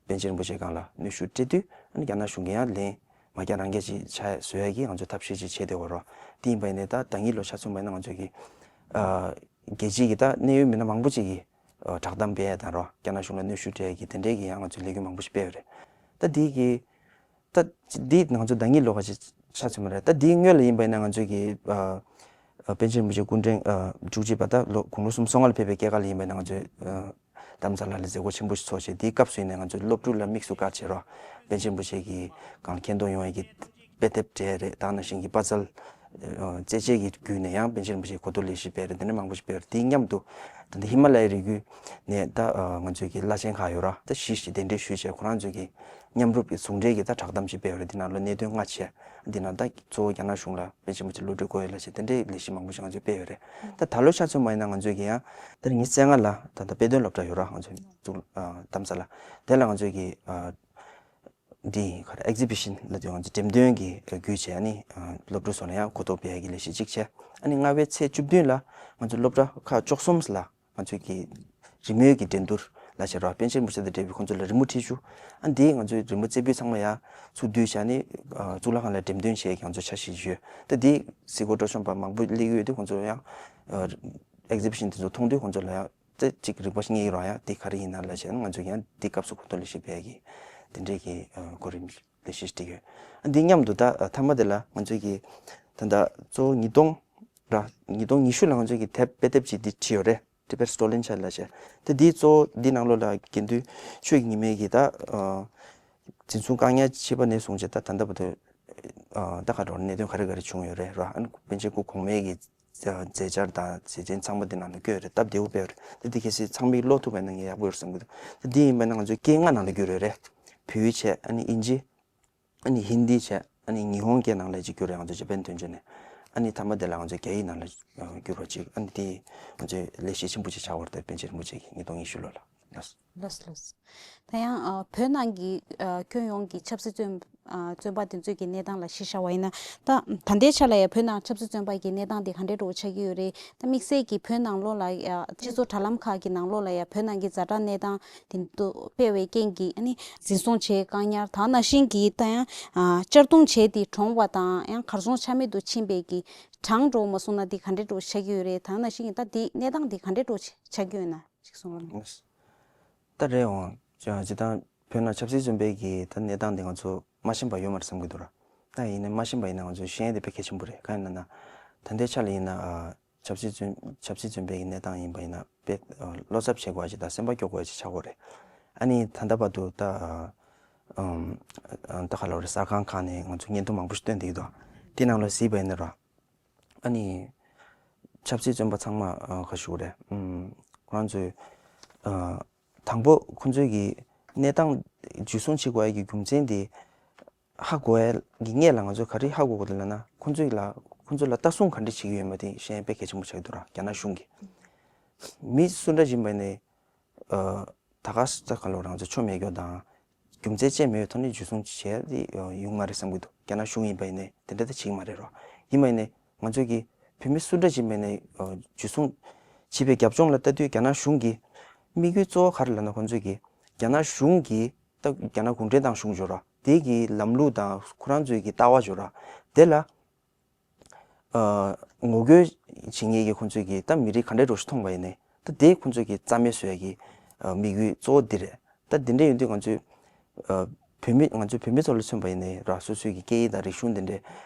པཎ་ཆེན་རིན་པོ་ཆེ་སྒང་ལ་གནོན་ཤུགས་སྤྲད་དུས། ཨ་ནི་རྒྱ་ནག་གཞུང་གི་ཡང་ལན་མ་རྒྱག་རང་རྒྱག་ཅིག་ཆགས་བཟོ་ཡ་གི་ང་ཚོས་ཐབས་ཤེས་ཅིག་བྱས་བསྡད་ཡོད་རོ། དེ་ཡིན་པ་ཡིན་ནའི་ད་ད་གིན་ལོ་ཆ་མཚོན་པ་ཡིན་ན་ང་ཚོས་ཀྱི་ཨ་རྒྱལ་སྤྱིའི་གི་ད་གནད་ཡོད་མི་སྣ་མང་པོ་ཅིག་གིས་ཨ་བསྒྲགས་གཏམ་སྤེལ་ཡ་དང་རོ། རྒྱ་ནག་གཞུང་ལ་གནོན་ཤུགས་སྤྲད་ཡ་གི་དེ་འདྲའི་གི་ཡང་ང་ཚོས་ལས་འགུལ་མང་པོ་ཞིག་སྤེལ་ཡོད་རེད། ད་དེའི་གི་ད་འདི་ང་ཚོ་ཟླ་ཉིན་ལོ་ག་ཅིག་ཆ་མཚོན་པ་རེད། ད་འདིའི་སྔོན་ལ་ཡིན་པ་ཡིན་ན་ང་ཚོས་ཀྱི་ཨ་ཨ་པཎ་ཆེན་རིན་པོ་ཆེ་སྐུ་ཕྲེང་ཨ་དྲུག་ཅུ་པ་ད་ལོ་དགུང་ལོ་སུམ་ཅུ་སོ་ལྔ་ལ་ཕེབས་པའི་སྐྱེས་སྐར་ལ་ཡིན་པ་ཡིན་ན་ང་ཚོས་ཨ་དྷ་རམ་ས་ལ་ལ་མཛད་སྒོ་ཆེན་པོ་ཞིག་ཚོགས་བྱས། དེའི་སྐབས་སུ་ཡིན་ན་ང་ཚོས་སློབ་ཕྲུག་ལ་དམིགས་སུ་བཀར་བྱས་རོ། པཎ་ཆེན་རིན་པོ་ཆེ་གི་གང་མཁྱེན་རྟོགས་ཡོང་བའི་གི་དཔེ་དེབ་སྤྲད་རེད། ད་ནང་བཞིན་གྱི་པ་ཙལ་ཨ་རྩེད་ཆས་ཀྱི་བརྒྱུད་ནས་ཡང་པཎ་ཆེན་རིན་པོ་ཆེའི་གོ་རྟོགས་ལས་གཞི་སྤེལ་རེད། དེ་འདྲ་མང་པོ་ཞིག་སྤེལ་རེད། དེའི་མཉམ་དུ་ད་ལྟ་ཧི་མ་ལ་ཡའི་རི་རྒྱུད་ནས་ད་ཨ་ང་ཚོའི་གི་བླ་ཆེན་ཁག་ཡོད་ར། ད་བཞི་ཞིག་གདན་འདྲེན་ཞུས་བྱས་ཁོ་རང་ཚོའི་གི་མཉམ་རུབ་ཀྱི་ཟུང་འབྲེལ་གྱི་ད་བསྒྲགས་གཏམ་ཞིག་སྤེལ་ཡོད་རེད། དེ་ནང་ལ་གནད་དོན་ལྔ་བྱས། དེ་ནང་ད་གཙོ་བོ་རྒྱ་ནག་གཞུང་ལ་པཎ་ཆེན་རིན་པོ་ཆེ་བློ་གྲོས་བསྐོ་ཡས་ལ་བྱས་དེ་འདྲའི་ལས་གཞི་མང་པོ་ཞིག་ང་ཚོས་སྤེལ་ཡོད་རེད། ད་ད་ལོ་ཆ་མཚོན་པ་ཡིན་ན་ང་ཚོའི་གི་ཡང་ད་ཉི་ཤུ་རྩ་ལྔ་ལ་ད་ལྟ་དཔེ་སྟོན་སློབ་གྲྭ་ཡོད་ར། ང་ཚོའི་གཙུག་ཨ་དྷ་རམ་ས་ལ་དེ་ལ་ང་ཚོའི་གི་ཨ་འདི་ག་རེ་ཨེག་ཛི་བི་ཤན་ལ་དུས་ང་ཚོ་འགྲེམས་སྟོན་གྱི་བརྒྱུད་བྱས་ནི་སློབ་ཕྲུག་ཚོ་ལ་ཡང་གོ་རྟོགས་སྤེལ་ཡག་གི་ལས་གཞི་གཅིག་བྱས། ཨ་ནི་ལྔ་པའི་ཚེས་བཅུ་བདུན་ལ་ང་ཚོ་སློབ་གྲྭ་ཁག་བཅུ་གསུམ་ལ་ང་ཚོའི་གི་རི་མོའི་གི་འགྲན་བསྡུར་ལ་བྱས་རོགས། པཎ་ཆེན་རིན་པོ་ཆེ་དང་འབྲེལ་བའི་ཁོང་ཚོ་ལ་རི་མོ་བྲིས་བཅུག་ཨ་འདིའི་ང་ཚོའི་རི་མོ་རྩེ་ཕུད་ཚང་མ་ཡང་ཚུར་བསྡུས་བྱས་ནི་གཙུག་ལག་ཁང་ལ་འགྲེམས་སྟོན་བྱས་ཀྱི་ང་ཚོ་འཆར་གཞི་ཡོད། ད་འདི་གཟིགས་སྐོར་སྤྲོ་འཆམ་པ་མང་པོ་སླེབས་ཀྱི་ཡོད་དུས་ཁོང་ཚོ་ཡང་ཨེག་ཛི་བི་ཤན་དེ་ཚོ་མཐོང་དུས་ཁོང་ཚོ་ལ་ཡང་། ད་ཅིག་རིག་པ་ཞིག་རྙེད་ཀྱི་རོགས་ཡ་དེ་ག་རེ་ཡིན་ན་ལབ་བྱས་ན་ང་ཚོས་ཀྱང་དེ་སྐབས་སུ་གོ་རྟོགས་ལས་གཞི་སྤེལ་གྱི་དེ་འདྲས་ཀྱི་གོ་རིམ་ལས་གཞི་སྒྲིག་ཡོད། འདི་མཉམ་དུ་ད་མཐའ་མ་དེ་ལ་ང་ཚོས་ཀྱི་ད་ལྟ་གཙོ་བོ་ཉིས་སྟོང་ར་ཉིས་སྟོང་ཉི་ཤུ་ལ་ང་ཚོས་ཀྱི་དེབ་དཔེ་དེབ་ཅིག་འདི་བྲིས་ཡོད་རེད། Tibet Stolen Child ལབ་བྱས། དེ་འདི་གཙོ་བོ་འདི་ནང་ལོགས་ལ་དགེ་འདུན་ཆོས་ཀྱི་ཉི་མའི་གི་ད་འཛིན་བཟུང་བཀག་ཉར་བྱས་པ་ནས་བཟུང་བྱས་ད་ད་ལྟ་བར་དུ་ད་ག་འགྲོ་གནད་དོན་ག་རེ་ག་རེ་བྱུང་ཡོད་རེད་ར། ཨ་ནི་པཎ་ཆེན་སྐུ་གོང་མའི་གི་མཛད་འཆར་དང་མཛད་རྗེས་ཚང་མ་འདི་ནང་ལ་བཀོད་ཡོད་རེད། སྟབས་བདེ་པོ་དཔེ་ཡོད་རེད། ད་འདི་གལ་སྲིད་ཚང་མས་ཀློག་ཐུབ་པ་ཡིན་ན་ངས་ཡག་པོ་ཡོད་བསམ་གྱི་འདུག་ད་འདི་ཡིན་པ་ན་ང་ཚོའི་སྐད་ལྔ་ནང་ལ་བསྒྱུར་ཡོད་རེད། བོད་ཡིག་བྱས། ཨ་ནི་དབྱིན་ཇི། ཨ་ནི་ཧིན་དི་བྱས། ཨ་ནི་ཉི་ཧོང་སྐད་ནང་ལ་ཅིག་བསྒྱུར་ཡོད། ང་ཚོ་ཇ་པན་དོན་གཅོད་ནས། ཨ་ནི་མཐའ་མ་དེ་ལ་ང་ཚོ་རྒྱ་ཡིག་ནང་ལ་བསྒྱུར་བ་ཅིག་ཨ་ནི་དེ་ང་ཚོའི་ལས་གཞི་ཆེན་པོ་ཅིག་ཆགས་པ་རེད། པཎ་ཆེན་རིན་པོ་ཆེ་གི་ཉིས་སྟོང་ཉི་ཤུ་ལོ་ལ། ལགས་སོ། ལགས་སོ་ལགས་སོ། ད་ཡང་ཨ་བོད་ནང་གི་ཨ་ཁྱོན་ཡོངས་ཀྱི་ཆབ་སྲིད་བཙོན་ཨ་བཙོན་པ་དེ་ཚོའི་གི་གནས་སྟངས་ལ་གཞི་བཞག་པ་ཡིན་ན། ད་ད་ལྟའི་ཆ་ལ་ཡང་བོད་ནང་ཆབ་སྲིད་བཙོན་པ་གི་གནས་སྟངས་དེ་ག་འདྲའི་འདྲ་བོ་ཆགས་ཀྱི་ཡོད་རེད། ད་དམིགས་བསལ་གྱི་བོད་ནང་ལོགས་ལ་ཡ་སྤྱི་ཚོགས་དྲ་ལམ་ཁག་གི་ནང་ལོགས་ལ་ཡ་བོད་ནང་གི་ཛ་དྲག་གནས་སྟངས་དེ་ཚོ་སྤེལ་བའི་རྐྱེན་གྱིས་ཨ་ནི་འཛིན་བཟུང་བྱས། བཀག་ཉར་དང་ནང་བཞིན་གྱི་ད་ཡང་ཨ་གཅར་རྡུང་བྱས་ཏེ་གྲོངས་པ་དང་ཡང་གར་སོང་ཆ་མེད་དུ་ཕྱིན་པའི་གི་གྲངས་འདྲ་བོ་མ་སོང་ན་དེ་ག་འདྲའི་འདྲ་བོ་ཆགས་ཀྱི་ཡོད་རེད། དང་ནང་བཞིན་གྱི་ད་དེ་གནས་སྟངས་དེ་ག་འདྲའི་འདྲ་བོ་ཆགས་ཀྱི་ཡོད་ན་ཅིག་གསུང་རོགས་གནང་། ད་རེད་འོང་། ཅི་ད་བོད་ནང་ཆབ་སྲིད་བཙོན་པའི་གི་ད་གནས་སྟངས་དེ་ང་ཚོ་མ་ཤེས་པ་ཡོད་མ་རེད་བསམ་གྱི་འདུག་ར། ད་ཡིན་ནའི་མ་ཤེས་པ་ཡིན་ན་ང་ཚོ་ཤེས་ཡ་དེ་དཔེ་གལ་ཆེན་པོ་རེད། གང་ཡིན་ན་ན་ད་ལྟའི་ཆ་ལ་ཡིན་ན་ཨ་ཆབ་སྲིད་བཙོན་ཆབ་སྲིད་བཙོན་པའི་གི་གནས་སྟངས་ཡིན་པ་ཡིན་ན་དཔེ་ཨ་བློ་འཚབ་བྱེད་དགོས་ཡ་ཅིག་དང་སེམས་པ་སྐྱོ་དགོས་ཡ་ཅིག་ཆགས་ཀྱི་ཡོད་རེད། ཨ་ནི་ད་ལྟ་བར་དུ་ད་ཨ་ཨ་ད་ག་ལབ་རེད། གསར་ཁང་ཁག་ནས་ང་ཚོ་བརྙན་ཐུང་མང་པོ་ཞིག་བཏོན་བསྡད་ཀྱི་འདུག་དེ་ནང་ལ་གཟིགས་པ་ཡིན་ན་ར། ཨ་ནི་ཆབ་སྲིད་བཙོན་པ་ཚང་མ་ཨ་ག་ཞུ་དགོས་རེད། ཨམ་ཁོ་རང་ཚོའི་ཨ་དང་པོ་ཁོ་ཚོའི་གི་གནས་སྟངས་ འཇུ་བཟུང་བྱེད་དགོས་ཡ་གི་རྒྱུ་མཚན་དེ་ཧ་གོ་ཡ་གི་སྔོན་ལ་ང་ཚོས་ག་རེ་ཧ་གོ་དགོས་འདུག་ལབ་ན། ཁོང་ཚོས་ལ་ཁོང་ཚོ་ལ་ལྟ་སྲུང་ག་འདྲ་བྱེད་ཀྱི་ཡོད་མེད་དེ་ཤེས་ཡ་དཔེ་གལ་ཆེན་པོ་ཆགས་ཀྱི་འདུག་ར། རྒྱ་ནག་གཞུང་གིས། མི་སུ་འདྲ་ཡིན་པ་ཡིན་ནའི་ཨ་ད་ག་ས་ག་ལོ་རང་ཚོ་ཆོ་མེད་རྒྱུ་དང་རྒྱུ་མཚན་ཅན་མེད་པའི་ཐོག་ནས་འཇུ་བཟུང་བྱས་ཏེ་ཡོང་མ་རེད་བསམ་གྱི་འདུག་རྒྱ་ནག་གཞུང་ཡིན་པ་ཡིན་ནའི་དེ་འདྲ་ད་བྱེད་ཀྱི་མ་རེད་རོ། ཡིན་པ་ཡིན་ནའི་ང་ཚོས་ཀྱི་བོད་མི་སུ་འདྲ་ཡིན་པ་ཡིན་ནའི་འཇུ་བཟུང་བྱས་པའི་རྒྱབ་ལྗོངས་ལ་ལྟ་དུས། རྒྱ་ནག་གཞུང་གི་དམིགས་ཡུལ་གཙོ་བོ་ག་རེ་ལབ་ན། ཁོང་ཚོས་ཀྱི་རྒྱ་ནག་གཞུང་གི་ད་རྒྱ་ནག་གུང་ཁྲན་ཏང་གཞུང་ཡོད་ར། དེ་གི་ལམ་ལུགས་དང་ཁོ་རང་ཚོའི་གི་ལྟ་བ་ཡོད་ར། དེ་ལ་ཨ་ངོ་རྒོལ་བྱེད་མཁན་གྱི་ཁོང་ཚོས་ཀྱི་ད་མི་རིགས་ག་འདྲའི་འགྲོ་ཤུགས་མཐོང་པ་ཡིན་ནའི་ད་དེ་ཁོང་ཚོས་ཀྱི་རྩ་མེད་བཟོ་ཡ་གི་ཨ་དམིགས་ཡུལ་གཙོ་བོ་འདི་རེད། ད་འདི་འདྲ་ཡིན་དུས་ང་ཚོས་ཨ་བོད་མི་ང་ཚོ་བོད་མི་ཚོ་ལ་མཚོན་པ་ཡིན་ནའི་ར། སོ་སོའི་གི་སྐད་ཡིག་དང་རིག་གཞུང་འདི་འདྲའི་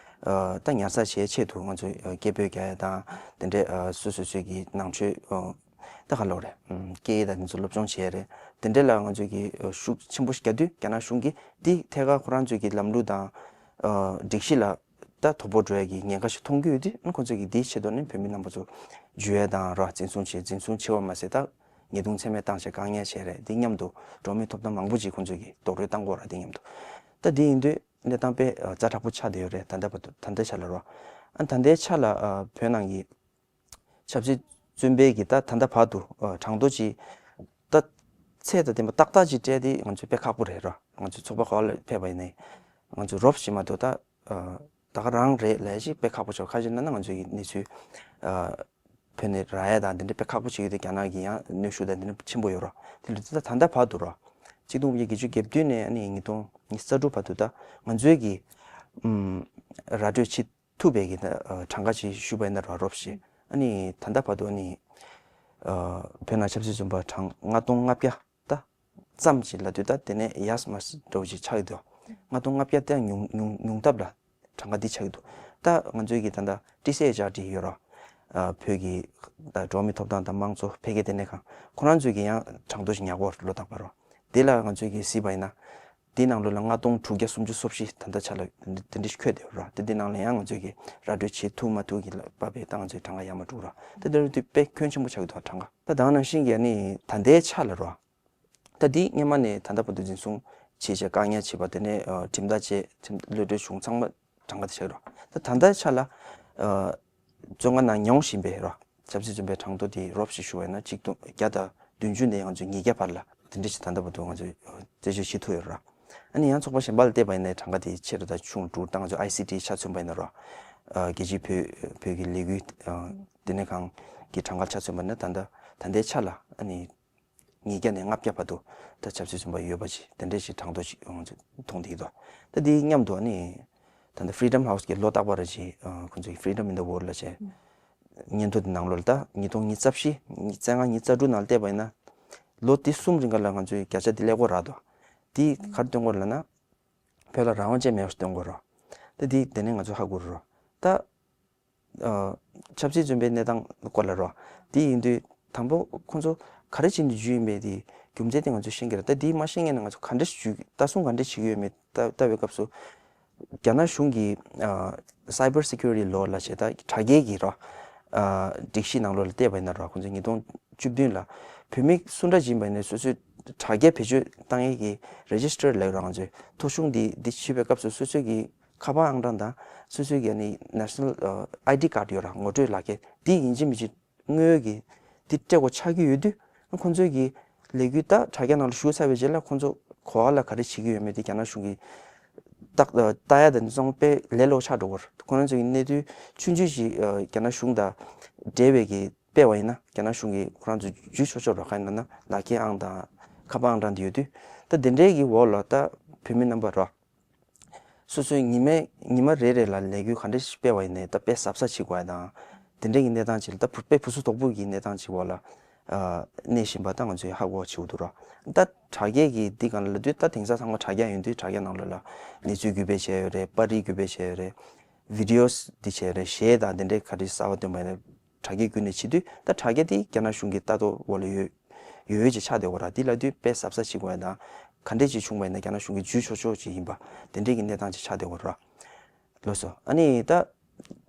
ཨ་ད་ཉར་ཚགས་བྱེད་ཆེད་དུ་ང་ཚོས་ཨ་སྐད་འབོད་རྒྱག་ཡ་དང་། དེ་འདྲའི་ཨ་སོ་སོ་སོའི་གི་ནང་ཆོས་ཨ་ད་ག་ལབ་རེད། ཨམ་སྐད་ཡིག་དང་འདི་ཚོ་སློབ་སྦྱོང་བྱེད་ཡ་རེད། དེ་འདྲའི་ལ་ང་ཚོས་ཀྱི་ཨ་ཤུགས་ཆེན་པོ་ཞིག་རྒྱག་དུས། རྒྱ་ནག་གཞུང་གིས་འདི་ཐད་ཀར་ཁོ་རང་ཚོའི་གི་ལམ་ལུགས་དང་ཨ་སྒྲིག་གཞི་ལ་ད་དོ་ཕོག་འགྲོ་ཡ་གི་ཉེན་ཁ་ཞིག་མཐོང་གི་ཡོད་དུས། ཨ་ཁོང་ཚོས་ཀྱི་འདིའི་ཆེད་དུ་ནི་བོད་མི་རྣམ་པ་ཚོ་འཇུ་ཡ་དང་ར། འཛིན་བཟུང་བྱེད། འཛིན་བཟུང་བྱེད་པ་མ་ཟད་ད་ཉེས་རྡུང་ཚད་མེད་བཏང་བྱས་བཀག་ཉར་བྱས་རེད། འདི་མཉམ་དུ་འགྲོ་བ་མིའི་ཐོབ་ཐང་མང་པོ་ཅིག་ཁོང་ཚོས་ཀྱི་རྡོག་རོལ་བཏང་གི་ཡོད་ར། འདི་མཉམ་དུ། ད་འདི་ཡིན་དུས་གནས་སྟངས་དཔེ་ཨ་ཛ་དྲག་པོ་ཆགས་བསྡད་ཡོད་རེད། ད་ལྟ་བར་དུ། ད་ལྟའི་ཆ་ལ་རོ། ཨ་ད་ལྟའི་ཆ་ལ་ཨ་བོད་ནང་གི་ཆབ་སྲིད་བཙོན་པའི་གི་ད་ད་ལྟ་བར་དུ་ཨ་གྲངས་ཐོ་ཅིག་ད་ཚད་དང་ལྡན་པ་ཏག་ཏག་ཅིག་སྤྲད་དེ་ང་ཚོ་དཔེ་ཁག་པོ་རེད་ར། ང་ཚོ་ཚོགས་པ་ག་པ་ལ་ཕེབས་པ་ཡིན་ནའི་ང་ཚོ་རོབ་ཞིག་མ་གཏོགས། ད་ཨ་ད་ག་རང་རེད་ལབ་ཞིག་དཔེ་ཁག་པོ་ཆགས། ཁ་ཅིག་ན་ན་ང་ཚོའི་གི་གནས་ཚུལ་ཨ་བོད་ནས་རག་ཡ་དང་དེ་འདྲ་དཔེ་ཁག་པོ་ཅིག་ཡོད་དེ། རྒྱ་ནག་གི་ཡང་གནོན་ཤུགས་དང་དེ་འདྲ་ཆེན་པོ་ཡོད་ར། དེ་ལ་ད་ད་ལྟ་བར་དུ་ར། གཅིག་སྟོང་དགུ་བརྒྱ་བརྒྱད་ཅུ་གྱ་བདུན་ནས་ཨ་ནི་ཉིས་སྟོང་ཉི་ཤུ་རྩ་དྲུག་བར་དུ་ད་ང་ཚོའི་གི་ཨམ་ར་སྤྲོད་བྱེད་ཐུབ་པའི་གི་ད་ཨ་གྲངས་ཀ་ཅིག་ཞུས་པ་ཡིན་ན་ར། རོབ་ཞིག་ཨ་ནི་ད་ལྟ་བར་དུ་ཨ་ནི་ཨ་བོད་ནང་ཆབ་སྲིད་བཙོན་པ་གྲངས་ལྔ་སྟོང་ལྔ་བརྒྱ་ད་ཙམ་ཞིག་ལབ་དུས། ད་དེ་ནས་ཡར་མར་འདྲ་བོ་ཅིག་ཆགས་ཡོད་དོ། ལྔ་སྟོང་ལྔ་བརྒྱ་དེ་ཉུང་ཉུང་ཉུང་མཐའ་ལ་གྲངས་ཀ་འདི་ཆགས་ཀྱི་འདུག་ད་ང་ཚོའི་གི་ད་ལྟ་ཊི་སི་ཨེཆ་ཨར་ཊི་ཡོད་ར། ཨ་བོད་ཀྱི་ད་འགྲོ་བ་མིའི་ཐོབ་ཐང་དང་དམངས་གཙོ་འཕེལ་རྒྱས་ལྟེ་གནས་ཁང་། ཁོ་རང་ཚོས་ཀྱི་ཡང་གྲངས་ཐོ་ཞིག་ཉར་གྱི་ཡོད་ར། ལོ་རྟག་པར་ར། དེ་ལ་ང་ཚོས་ཀྱི་གཟིགས་པ་ཡིན་ན། དེའི་ནང་ལོགས་ལ་ལྔ་སྟོང་དྲུག་བརྒྱ་སུམ་ཅུ་སོ་བཞི་ད་ལྟ་ཆ་ལ་དེ་འདྲ་ཞིག་འཁོད་བསྡད་ཡོད་ར། དེ་དེ་ནང་ལ་ཡང་ང་ཚོས་ཀྱི་ར་སྤྲོད་བྱེད་ཐུབ་མ་ཐུབ་ཀྱི་ལ་བབས་པའི་ད་ང་ཚོའི་གྲངས་ཀ་ཡར་མར་འགྲོ་གི་ར། ད་དེ་འདྲ་དུས་དཔེ་སྐྱོན་ཆེན་པོ་ཆགས་ཀྱི་འདུག་གྲངས་ཀ། ད་ད་ག་ནང་བཞིན་གྱི་ཨ་ནི་ད་ལྟའི་ཆ་ལ་ར། ད་འདི་སྔོན་མ་ནས་ད་ལྟ་བར་དུ་འཛིན་བཟུང་བྱས་བྱས་བཀག་ཉར་བྱས་པ། དེ་ནས་ཨ་ཁྲིམས་ཐག་བཅད། ཁྲིམས་གློད་གྲོལ་བྱུང་ཚང་མ་གྲངས་ཀ་དེ་ཆགས་རོ། ད་ད་ལྟའི་ཆ་ལ་ཨ་བཙོན་ཁང་ནང་མྱོང་བཞིན་པའི་རོ། ཆབ་སྲིད་བཙོན་པའི་གྲངས་ཐོ་དེ་རོབ་ཞིག་ཞུ་བ་ཡིན་ན་གཅིག་སྟོང་བརྒྱ་དང་བདུན་ཅུ་ནས་ང་ཚོ་ཉིས་བརྒྱ་བར་ལ་དེ་འདྲ་ཞིག་ད་ལྟ་བར་དུ་ང་ཚོས་རྩད་གཅོད་བྱེད་ཐུབ་ཡོད་ར། ཨ་ནི་ཡང་ཚོགས་པ་གཞན་པ་ལ་བལྟས་པ་ཡིན་ན་གྲངས་ཀ་དེ་ཆེ་རུ་ད་ཆུང་རུ་འགྲོ། ད་ང་ཚོ་ཨའི་སི་ཊི་ཆ་མཚོན་པ་ཡིན་ན་རོ། ཨ་རྒྱལ་སྤྱིའི་བོད་བོད་ཀྱི་ལས་འགུལ་ཨ་ལྟེ་གནས་ཁང་གི་གྲངས་ཀ་ཆ་མཚོན་པ་ཡིན་ན། ད་ལྟ་ད་ལྟའི་ཆ་ལ་ཨ་ནི་ཉིས་བརྒྱ་ནས་ལྔ་བརྒྱ་བར་དུ་ད་ཆབ་སྲིད་བཙོན་པ་ཡོད་པ་ཅིག་དེ་འདྲ་ཞིག་གྲངས་ཐོ་ཞིག་ང་ཚོས་མཐོང་བསྡད་ཀྱི་འདུག་ད་དེའི་མཉམ་དུ་ཨ་ནི་ད་ལྟ་Freedom House་གི་ལོ་རྟག་པར་ཅིག་ཨ་ཁོང་ཚོའི་Freedom in the World་ལབ་བྱས་སྙན་ཐོ་དེ་ནང་ལོགས་ལ། ད་ཉིས་སྟོང་ཉི་ཤུ་རྩ་བཞི་ཉི་ཤུ་རྩ་ལྔ་ཉི་ཤུ་རྩ་དྲུག་ནང་ལ་བལྟས་པ་ཡིན་ན། ལོ་དེ་གསུམ་རིང་ག་ལ་ང་ཚོས་བརྒྱ་ཆ་དེ་ཀླད་ཀོར་རག་འདུག་དེ་ག་རེ་སྟོན་གྱི་ཡོད་ལབ་ན། བོད་ལ་རང་དབང་ཅན་མེད་པ་སྟོན་གྱི་ཡོད་རོ། ད་དེ་དེ་ནས་ང་ཚོས་ཧ་གོ་རེད་རོ། ད་ཨ་ཆབ་སྲིད་བཙོན་པའི་གནས་སྟངས་སྐོར་ལ་རོ། དེ་ཡིན་དུས་དང་པོ་ཁོང་ཚོ་ག་རེ་བྱས་ནས་འཇུས་ཡིན་པའི་དེ་རྒྱུ་མཚན་དེ་ང་ཚོས་ཤེས་ཀྱི་རེད། ད་དེ་མ་ཤེས་མཁན་ནི་ང་ཚོ་ག་འདྲ་ཞིག་འཇུས། ལྟ་སྲུང་ག་འདྲ་བྱེད་ཀྱི་ཡོད་མེད་ལྟ་ལྟ་བའི་སྐབས་སུ། རྒྱ་ནག་གཞུང་གིས་ཨ་Cyber Security Law་ལབ་བྱས་ད་དྲ་རྒྱའི་གི་རོ། ཨ་སྒྲིག་གཞི་ནང་ལོགས་ལ་བལྟས་པ་ཡིན་ན་རོ། ཁོང་ཚོས་ཉིས་སྟོང་བཅུ་བདུན་ལ་བོད་མི་སུ་འདྲ་ཡིན་པ་ཡིན་ནའི་སོ་སོའི་དྲ་རྒྱ་བེད་སྤྱོད་བཏང་ཡས་ཀྱི་Register་ལབ་རོ། ང་ཚོའི་ཐོ་གཞུང་འདི་འདི་ཕྱིས་པའི་སྐབས་སུ་སོ་སོའི་གི་ཁ་པར་ཨང་གྲངས་དང་སོ་སོའི་གི་ཨ་ནི་National ཨ་ID card ཡོད་ར། ངོ་སྤྲོད་ལག་ཁྱེར་འདི་ཡིན་གཅིག་མིན་གཅིག་དངོས་ཡོད་ཀྱི་འདི་སྤྲད་དགོས་ཆགས་ཀྱི་ཡོད་དུས། ཁོང་ཚོའི་གི་ལས་འགུལ་ད་དྲ་རྒྱ་ནང་ལ་ཞུགས་ཚར་བའི་རྗེས་ལ་ཁོང་ཚོ་ག་པ་ལ་ག་རེ་བྱེད་ཀྱི་ཡོད་མེད་དེ་རྒྱ་ནག་གཞུང་གིས་ལྟ་ལྟ་ཡ་དང་ཚང་མ་དཔེ་ལས་སླ་པོ་ཆགས་འགྲོ་གི་རེད། ཁོང་རང་ཚོའི་གི་གནད་དོན་ཆུང་ཆུང་ཞིག་ཨ་རྒྱ་ནག་གཞུང་དང་འབྲེལ་བའི་གི་སྤེལ་བ་ཡིན་ན། རྒྱ་ནག་གཞུང་གིས་ཁོ་རང་ཚོ་འཇུ་ཆོག་ཆོག་རོ། གང་ཡིན་ལབ་ན་ལག་ཁྱེར་ཨང་དང་ཁ་པར་ཨང་གྲངས་དེ་ཡོད་དུས། ད་དེ་འདྲའི་གི་འོག་ལ་ད་བོད་མི་རྣམ་པ་རོ། སོ་སོའི་ཉི་མའི་ཉི་མ་རེ་རེ་ལ་ལས་འགུལ་ག་འདྲ་ཞིག་སྤེལ་བ་ཡིན་ནའི་ད་དཔེ་གཟབ་གཟབ་བྱེད་དགོས་ཡ་དང་། དེ་འདྲའི་གི་གནས་སྟངས་ཅིག་ལ་ད་བུ་དཔེ་བུ་སུ་དོག་པོ་གི་གནས་སྟངས་ཅིག་འོག་ལ་ཨ་གནས་བཞིན་པ་ད་ང་ཚོས་ཧ་གོ་བྱེད་དགོས་འདུག་རོ། ད་དྲ་རྒྱའི་གི་འདི་གང་ལ་ལབ་དུས། ད་དེང་སང་ཚང་མ་དྲ་རྒྱ་ཡིན་དུས་དྲ་རྒྱ་ནང་ལོགས་ལ་གནས་ཚུལ་བརྒྱུད་སྤེལ་བྱས་ཡོད་རེད། པར་རིས་བརྒྱུད་སྤེལ་བྱས་ཡོད་རེད། བི་ཌི་ཡོ་འདི་བྱས་རེད། གཞས་དང་དེ་འདྲའི་ག་རེ་གསར་པ་བཏོན་པ་ཡིན་ན། དྲ་རྒྱའི་བརྒྱུད་ནས་བྱེད་དུས། ད་དྲ་རྒྱ་དེ་རྒྱ་ནག་གཞུང་གི་ལྟ་རྟོག་འོག་ལ་ཡོད་ཡོད་ཡོད་ཅིག་ཆགས་བསྡད་ཡོད་ར། དེ་ལབ་དུས་དཔེ་གཟབ་གཟབ་བྱེད་དགོས་ཡ་དང་། ག་འདྲས་ཅིག་བྱུང་བ་ཡིན་ན་རྒྱ་ནག་གཞུང་གིས་འཇུ་ཆོག་ཆོག་ཅིག་ཡིན་པ་དེ་འདྲས་ཀྱི་གནས་སྟངས་ཅིག་ཆགས་བསྡད་ཡོད་ར། ལགས་སོ། ཨ་ནི་ད་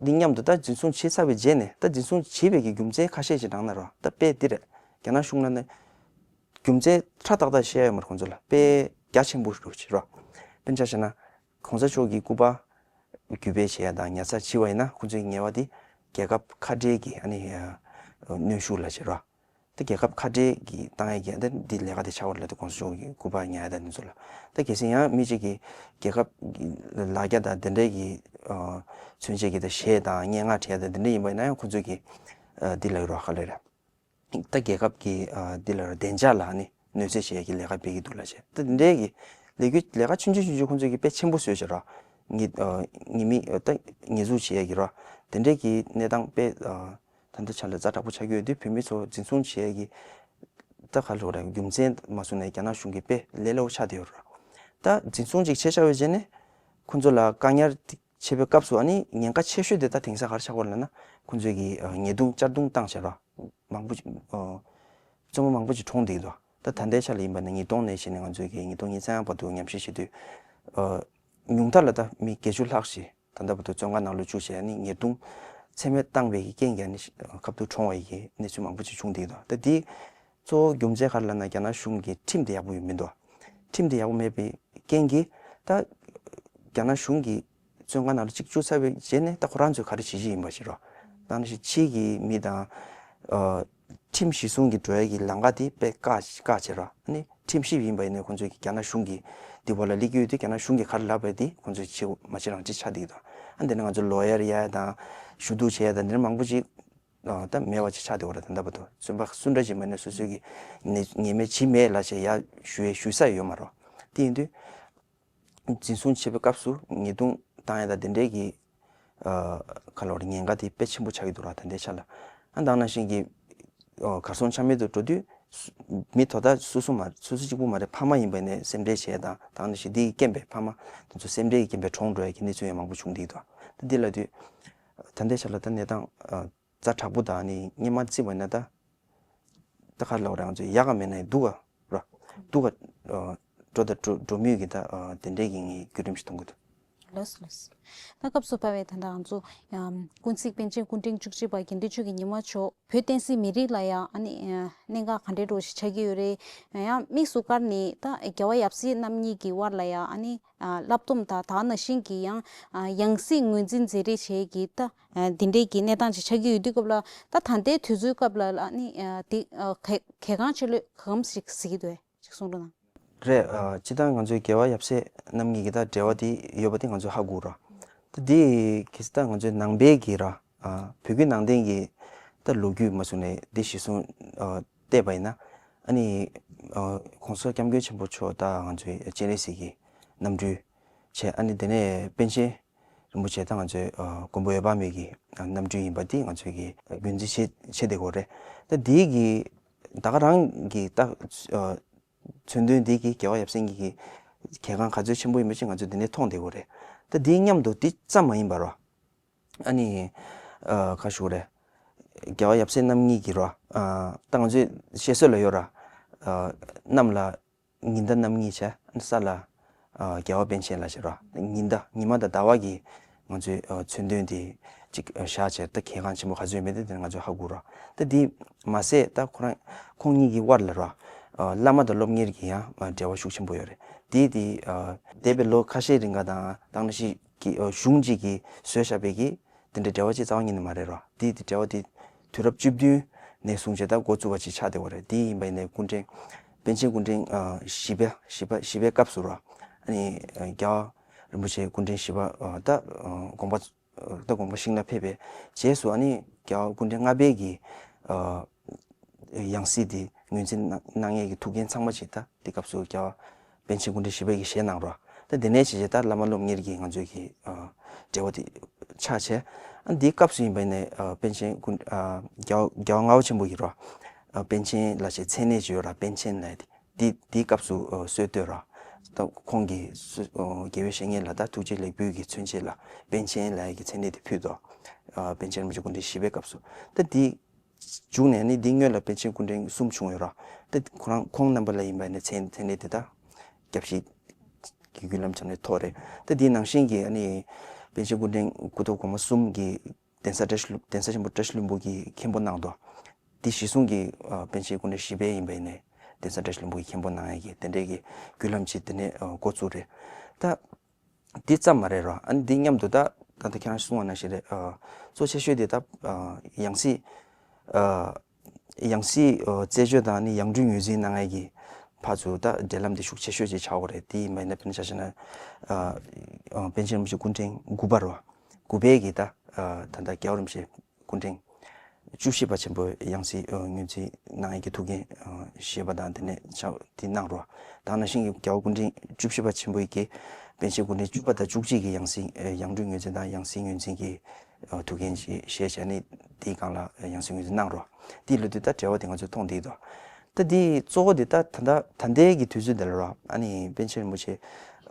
འདི་མཉམ་དུ་ད་འཛིན་བཟུང་བྱས་ཚར་བའི་རྗེས་ནས། ད་འཛིན་བཟུང་བྱས་པའི་གི་རྒྱུ་མཚན་ཁ་ཤས་ཅིག་ནང་ན་ར། ད་དཔེ་འདི་རེད། རྒྱ་ནག་གཞུང་ལ་ནི་རྒྱུ་མཚན་ཁྲ་ཏག་ཏག་བཤད་ཡ་ཡོད་མ་རེད། ཁོང་ཚོ་ལ་དཔེ་ རྒྱ་ཆེན་པོ་རུ་ཕྱིན་རོ། དཔེར་ན་ཆ་བཞག་ན་གོང་ས་མཆོག་གི་སྐུ་པར་གུས་པ་བྱེད་ཡ་དང་ཉར་ཚགས་བྱེད་པ་ཡིན་ན་ཁོང་ཚོའི་ངལ་བ་དེ་རྒྱལ་ཁབ་ཁ་བྲལ་གྱི་ཨ་ནི་གནོན་ཤུགས་ལ་བྱེད་རོ། ད་རྒྱལ་ཁབ་ཁ་བྲལ་གྱི་བཏང་ཡས་ཀྱི་ད་འདི་ལས་ཀ་དེ་ཆགས་པ་ལ་ད་གོང་ས་མཆོག་གི་སྐུ་པར་ཉར་ཡས་ད་འདི་ཚོ་ལ། ད་གལ་སྲིད་ཡང་མི་གཅིག་གིས་རྒྱལ་ཁབ་ཀྱི་ལ་རྒྱ་དང་དེ་འདྲའི་གི་ཨ་མཚོན་བྱེད་ཀྱི་ད་གཞས་དང་སྙན་ངག་བྲིས་ཡས་ད་དེ་འདྲ་ཡིན་པ་ཡིན་ན་ཡང་ཁོང་ཚོས་ཀྱི་ཨ་འདི་ལ་རོ་ཧ་ལས་ར། ད་རྒྱལ་ཁབ་ཀྱི་ཨ་འདི་ལ་ར་བདེ་འཇགས་ལ་ནི་གནོད་འཚེ་བྱེད་ཡས་ཀྱི་ལས་ཀ་སྤེལ་གྱི་འདུག་ལ་བྱས། ད་དེ་འདྲའི་གི་ལས་འགུལ་ལས་ཀ་ཆུང་ཆུང་ཆུང་ཆུང་ཁོང་ཚོས་ཀྱི་དཔེ་ཆེན་པོ་བཟོས་བྱས་ར། ཉི་ཨ་ཉི་མིག་ཨ་ད་ཉེས་འཛུགས་བྱེད་ཡས་ཀྱི་ར། དེ་འདྲའི་གི་གནས་སྟངས་དཔེ་ཨ། ད་ལྟ་ཆ་ལ་ཛ་དྲག་པོ་ཆགས་ཀྱི་ཡོད་དུས་བོད་མི་ཚོ་འཛིན་བཟུང་བྱེད་ཡས་ཀྱི་ད་ག་ལོ་རེད་རྒྱུ་མཚན་མ་སོང་ནས་རྒྱ་ནག་གཞུང་གིས་དཔེ་ལས་སླ་པོ་ཆགས་བསྡད་ཡོད་རེད། ད་འཛིན་བཟུང་ཅིག་བྱས་བཞག་པའི་རྗེས་ནས་ཁོང་ཚོ་ལ་བཀག་ཉར་བྱེད་པའི་སྐབས་སུ་ཨ་ནི་ཉེན་ཁ་ཆེ་ཤོས་དེ་ད་དེང་སང་ག་རེ་ཆགས་ཀྱི་ཡོད་རེད་ལབ་ན་ཁོང་ཚོས་ཀྱི་ཉེས་རྡུང་གཅར་རྡུང་བཏང་བྱས་ར་མང་པོ་ཅིག་བཙོན་པ་མང་པོ་ཅིག་གྲོངས་བསྡད་ཀྱི་འདུག་ད་ད་ལྟའི་ཆ་ལ་ཡིན་པ་ན་ཉིས་སྟོང་ནས་བྱས་ནས་ང་ཚོས་ཀྱི་ཉིས་སྟོང་ཉི་ཤུ་རྩ་ལྔ་བར་དུ་ཉམས་ཞིབ་བྱེད་དུས་ཉུང་མཐའ་ལ་ད་མི་བརྒྱད་ཅུ་ལྷག་ཞིག་ད་ལྟ་བར་དུ་བཙོན་ཁང་ནང་ལ་བཅུག་བྱས་ནས་ཉེས་རྡུང་ཚད་མེད་བཏང་བའི་གི་རྐྱེན་གྱིས་ནི་ཁ་ཐུག་གྲོངས་པའི་གི་གནས་ཚུལ་མང་པོ་ཅིག་བྱུང་བསྡད་ཀྱི་འདུག་ད་འདི་གཙོ་བོ་རྒྱུ་མཚན་ག་རེ་ལབ་ན་རྒྱ་ནག་གཞུང་གི་ཁྲིམས་དེ་ཡག་པོ་ཡོད་མི་འདུག་ཁྲིམས་དེ་ཡག་པོ་མེད་པའི་རྐྱེན་གྱིས་ད་རྒྱ་ནག་གཞུང་གིས་བཙོན་ཁང་ནང་ལ་གཅིག་བཅུག་ཚར་བའི་རྗེས་ནས་ད་ཁོ་རང་ཚོས་ག་རེ་བྱེད་ཀྱི་ཡིན་པ་ཞིག་རོ། ད་ནི་ཕྱིའི་གི་མི་དང་ཁྲིམས་གཞི་བཟུང་གི་འགྲོ་ཡ་གི་ལམ་ཁ་དེ་དཔེ་བཀག་བཀག་བྱས་རོ། ཨ་ནི་ཁྲིམས་ཞིབ་ཡིན་པ་ཡིན་ནའི་ཁོང་ཚོས་ཀྱི་རྒྱ་ནག་གཞུང་གི་འདི་བ་ལ་སླེབས་ཀྱི་ཡོད་དུས་རྒྱ་ནག་གཞུང་གིས་ག་རེ་ལབ་པ་དེ་ཁོང་ཚོས་བྱེད་མ་བྱེད་རང་བྱེད་ཆགས་བསྡད་ཀྱི་འདུག་ཨ་འདི་ནི་ང་ཚོ་ལོ་ཡར་ཡ་དང་ཞུ་གཏུག་བྱེད་ཡ་དང་འདི་འདྲ་མང་པོ་ཅིག་ད་མེད་པ་ཅིག་ཆགས་བསྡད་ཡོད་རེད། ད་ལྟ་བར་དུ་བཙོན་པ་སུ་འདྲ་ཅིག་མ་ནས་སོ་སོའི་གི་ཉེས་ཉེས་མེད་ཇི་མེད་ལ་བྱས་ཡ་ཞུ་ཡ་ཞུ་ས་ཡོད་མ་རེད། དེ་ཡིན་དུས་འཛིན་བཟུང་བྱེད་པའི་སྐབས་སུ་ཉེས་རྡུང་བཏང་ཡ་དང་དེ་འདྲའི་གི་ཨ་ག་ལ་བར་ཉེན་ཁ་དེ་དཔེ་ཆེན་པོ་ཆགས་ཀྱི་འདུག་ར། ད་ལྟའི་ཆ་ལ་ཨ་ད་ནང་བཞིན་གྱི་ཨ་གར་སོང་ཆ་མེད་དུ་འགྲོ་དུས་སུ་མི་དོ་བདག་སོ་སོ་མ་སོ་སོ་གཅིག་པུ་མ་རེད། ཕ་མ་ཡིན་པ་ནས་སེམས་ཁྲལ་བྱས་དང་ད་ནང་བཞིན་དེའི་རྐྱེན་པས་ཕ་མ་དེ་ཚོ་སེམས་ཁྲལ་གྱི་རྐྱེན་པས་གྲོངས་འགྲོ་ཡ་གི་གནས་ཚུལ་ཡང་མང་པོ་བྱུང་བསྡད་ཀྱི་འདུག་ད་འདི་ལ་དུས་ད་ལྟའི་ཆ་ལ་ད་གནས་སྟངས་ཨ་ཛ་དྲག་པོ་དང་ནི་སྔོན་མ་བརྩིས་པ་ཡིན་ན་ད་ད་ག་ལ་བར་ང་ཚོས་ཡག་ག་མེད་ན་སྡུག་ག་ར་སྡུག་ག་ཨ་འགྲོ་ད་འགྲོ་འགྲོ་མུས་ཀྱི་ད་ཨ་དེ་འདྲའི་གི་ངའི་བརྒྱུད་རིམ་ཞིག་མཐོང་གི་འདུག་ལགས་སོ་ལགས་སོ། ད་སྐབས་སུ་བབས་པའི་ད་ལྟ་ང་ཚོ་ཡང་ཀུན་གཟིགས་པཎ་ཆེན་སྐུ་ཕྲེང་བཅུ་གཅིག་པ་དགེ་འདུན་ཆོས་ཀྱི་ཉི་མ་མཆོག་བོད་བསྟན་སྲིད་མི་རིགས་ལ་ཡང་ཨ་ནི་ཨ་གནད་འགག་ག་འདྲའི་འགྲོ་ཞིག་ཆགས་ཀྱི་ཡོད་རེད། ཡང་དམིགས་སུ་བཀར་ནས་ད་རྒྱལ་བ་ཡབ་སྲས་རྣམ་གཉིས་ཀྱི་དབར་ལ་ཡང་ཨ་ནི་ཨ་བསླབ་སྡོམ་དང་ད་ག་ནང་བཞིན་གྱི་ཡང་ཨ་ཡང་སྲིད་ངོས་འཛིན་མཛད་རེས་བྱེད་ཀྱི་ད་ཨ་འདི་འདྲའི་གི་གནས་སྟངས་ཅིག་ཆགས་ཀྱི་ཡོད་དུས་སྐབས་ལ་ད་ད་ལྟའི་དུས་ཚོད་སྐབས་ལ་ལ་ཨ་ནི་ཨ་དེ་ཨ་གལ་གལ་འགངས་ཆེ་ལོས་གང་ཞིག་གཟིགས་ཀྱི་འདུག་ཅིག་གསུང་རོགས་གནང་། རེད། ཨ་སྤྱིར་བཏང་ང་ཚོའི་རྒྱལ་བ་ཡབ་སྲས་རྣམ་གཉིས་ཀྱི་ད་འབྲེལ་བ་དེ་ཡོད་པ་དེ་ང་ཚོས་ཧ་གོ་ར། ད་དེ་གི་ད་ང་ཚོའི་ནང་པའི་གི་ར་ཨ་བོད་བརྒྱུད་ནང་བསྟན་གྱི་ད་ལོ་རྒྱུས་མ་སོང་ནས་དེ་གཞི་བཟུང་ཨ་བལྟས་པ་ཡིན་ན་ཨ་ནི་ཨ་༸གོང་ས་༸སྐྱབས་མགོན་ཆེན་པོ་མཆོག་ད་ང་ཚོའི་སྤྱན་རས་གཟིགས་ཀྱི་རྣམ་སྤྲུལ་བྱས། ཨ་ནི་དེ་ནས་པཎ་ཆེན་རིན་པོ་ཆེ་ད་ང་ཚོའི་ཨ་མགོན་པོ་འོད་དཔག་མེད་ཀྱི་ཨ་རྣམ་སྤྲུལ་ཡིན་པ་འདི་ང་ཚོས་ཀྱི་རྒྱུན་འཛིན་བྱེད་བྱེད་བསྡད་ཀྱི་ཡོད་རེད། ད་འདི་གི་ད་ག་རང་གི་ད་ཨ་མཚོན་དོན་འདི་གི་རྒྱལ་བ་ཡབ་སྲས་གཉིས་ཀྱི་གལ་འགངས་ག་ཚོད་ཆེན་པོ་ཡིན་པ་ཅིག་ང་ཚོས་འདི་ནས་མཐོང་བསྡད་ཀྱི་ཡོད་རེད། ད་འདིའི་མཉམ་དུ་འདི་ཙམ་མ་ཡིན་པར་རོ། ཨ་ནི་ཨ་ག་ཞུ་རེད། རྒྱལ་བ་ཡབ་སྲས་རྣམ་གཉིས་ཀྱི་རོ། ཨ་ད་ང་ཚོའི་བཤད་སྲོལ་ལ་ཡོད་ར། ཨ་གནམ་ལ་ཉི་ཟླ་རྣམ་གཉིས་བྱས། ཨ་ནི་ས་ལ་ཨ་རྒྱལ་བ་པཎ་ཆེན་ལ་བྱས་རོ། ཉི་ཟླ་ཉི་མ་དང་ཟླ་བ་གི་ང་ཚོའི་ཨ་མཚོན་དོན་དེ་གཅིག་ཨ་བཞག་བྱས་ད་གལ་འགངས་ཆེན་པོ་ག་ཚོད་ཡོད་མེད་དེ་དེ་ང་ཚོས་ཧ་གོ་རོ། ད་འདི་མ་ཟད་ད་ཁོ་རང་ཁོང་གཉིས་ཀྱི་དབར་ལ་རོ། ཨ་བླ་མ་དང་སློབ་གཉེར་གྱི་ཡང་ཨ་འབྲེལ་བ་ཤུགས་ཆེན་པོ་ཡོད་རེད། དེ་དེ་ཨ་འདས་པའི་ལོ་ཁ་ཤས་རིང་ག་དང་ད་ག་ནང་བཞིན་གྱི་ཨ་གཞུང་གཅིག་གིས་བཟོས་བཞག་པའི་གི་དེ་འདྲའི་འབྲེལ་བ་ཅིག་རྩ་བ་ཉིད་ནས་མ་རེད་རོ། དེ་དེ་འབྲེལ་བ་དེ་དུས་རབས་བཅུ་བདུན་ནས་བཟུང་བྱས་ད་འགོ་བཙུགས་པ་ཅིག་ཆགས་བསྡད་པ་རེད། དེ་ཡིན་པ་ཡིན་ནའི་སྐུ་ཕྲེང་པཎ་ཆེན་སྐུ་ཕྲེང་ཨ་བཞི་པ་བཞི་པ་བཞི་པའི་སྐབས་སུ་རོ། ཨ་ནི་ཨ་རྒྱལ་བ་རིན་པོ་ཆེ་སྐུ་ཕྲེང་བཞི་པ་ཨ་ད་ཨ་དགོངས་པ་ད་དགོངས་པ་ཤིང་ལ་ཕེབས་པའི་རྗེས་སུ་ཨ་ནི་རྒྱལ་བ་སྐུ་ཕྲེང་ལྔ་པའི་གི་ཨ་ཡང་སྲིད་དེ་ངོས་འཛིན་གནང་གནང་ཡས་ཀྱི་ཐུགས་འགན་ཚང་མ་ཅིག་ད་དེ་སྐབས་སུ་རྒྱལ་བ་པཎ་ཆེན་སྐུ་ཕྲེང་བཞི་པ་གིས་བཞེས་གནང་རོགས། ད་དེ་ནས་བྱས་རྗེས་ད་བླ་མ་སློབ་གཉེར་གྱི་ང་ཚོའི་གི་ཨ་འབྲེལ་བ་དེ་ཆགས་བྱས། ཨ་འདིའི་སྐབས་སུ་ཡིན་པ་ཡིན་ནའི་ཨ་པཎ་ཆེན་སྐུ་ཨ་རྒྱལ་བ་རྒྱལ་བ་ལྔ་པ་ཆེན་པོ་ཡིས་རོགས། ཨ་པཎ་ཆེན་ལ་ཞེས་མཚན་གནས་ཅིག་ཡོད་ར། པཎ་ཆེན་ལབ་ཡས་དེ། འདི་འདིའི་སྐབས་སུ་ཨ་སྲོལ་གཏོད་ར། ད་ཁོང་གིས་སུ་ཨ་དགེ་བའི་བཤེས་གཉེན་ལ་ད་ཐུགས་རྗེ་ལེགས་འབུལ་གྱི་མཚོན་བྱེད་ལ་པཎ་ཆེན་ལབ་ཡས་ཀྱི་མཚན་གནས་དེ་ཕུལ་ཏོ། ཨ་པཎ་ཆེན་རིན་པོ་ཆེ་སྐུ་ཕྲེང་བཞི་པའི་སྐབས་སུ། ད་འདི་བྱུང་ནས་ནི་འདི་སྔོན་ལ་པཎ་ཆེན་སྐུ་ཕྲེང་གསུམ་བྱུང་ཡོད་ར། ད་ཁོ་རང་ཁོང་རྣམ་པ་ལ་ཡིན་པ་ནི་མཚན་མཚན་གནས་དེ་ད་སྐྱབས་ཞིག་གི་བརྒྱུད་ལམ་ཆ་ནས་ཐོག་རེད། ད་འདིའི་ནང་བཞིན་གྱི་ཨ་ནི་པཎ་ཆེན་སྐུ་ཕྲེང་སྐུ་ཐོག་གོང་མ་གསུམ་གྱི་གདན་ས་བཀྲ་ཤིས་ལྷུན་གདན་ས་ཆེན་པོ་བཀྲ་ཤིས་ལྷུན་པོ་གི་མཁན་པོ་གནང་དོ། དེ་གཞི་བཟུང་གི་ཨ་པཎ་ཆེན་སྐུ་ཕྲེང་བཞི་པའི་ཡིན་པ་ཡིན་ནའི་ གདན་ས་བཀྲ་ཤིས་ལྷུན་པོ་གི་མཁན་པོ་གནང་ཡས་ཀྱི་དེ་འདྲས་ཀྱི་བརྒྱུད་ལམ་ཅིག་དེ་ནས་འགོ་བཙུགས་རེད། ད་འདི་ཙམ་མ་རེད་རོ། ཨ་ནི་འདི་མཉམ་དུ་ད་ད་ལྟ་ཁྱེད་རང་གསུངས་པ་ནང་བཞིན་རེད། གཙོ་ཆེ་ཤོས་དེ་ད་ཡང་སྲིད་ཡང་སྲིད་རྩད་གཅོད་དང་ནི་ཡང་སྤྲུལ་ངོས་འཛིན་གནང་ཡས་ཀྱི་ཕར་ཚུར་ད་འབྲེལ་ལམ་དེ་ཤུགས་ཆེ་ཤོས་ཅིག་ཆགས་ཡོད་རེད། དེ་ཡིན་པ་ཡིན་ན་དཔེར་ན་ཆ་བཞག་ན་པཎ་ཆེན་རིན་པོ་ཆེ་སྐུ་ཕྲེང་དགུ་པ་རོ། དགུ་པའི་གི་ད་ད་ལྟ་རྒྱལ་བ་རིན་པོ་ཆེ་སྐུ་ཕྲེང་བཅུ་བཞི་པ་ཆེན་པོ་ཡང་སྲིད་ངོས་འཛིན་གནང་ཡས་ཀྱི་ཐུགས་འགན་བཞེས་པ་དང་དེ་ནས་ཕྱག་དེ་གནང་རོ། ད་ནང་བཞིན་གྱི་རྒྱལ་བ་སྐུ་ཕྲེང་བཅུ་བཞི་པ་ཆེན་པོ་ཡི་གི་པཎ་ཆེན་སྐུ་ཕྲེང་བཅུ་པ་དང་བཅུ་གཅིག་གི་ཡང་སྲིད་ཡང་སྤྲུལ་ངོས་འཛིན་དང་ཡང་སྲིད་ངོས་འཛིན་གྱི་ཐུགས་འགན་ཅིག་བཞེས་བྱས་ནས་དེའི་སྒང་ལ་ཡང་སྲིད་ངོས་འཛིན་གནང་རོ། དེའི་ལོ་དུས་ད་འབྲེལ་བ་དེ་ང་ཚོས་མཐོང་བསྡད་ཡོད་དོ། ད་དེ་གཙོ་བོ་དེ་ད་ད་ལྟ་ད་ལྟའི་གི་དུས་ཚོད་འདི་ལ་རོ། ཨ་ནི་པཎ་ཆེན་རིན་པོ་ཆེ་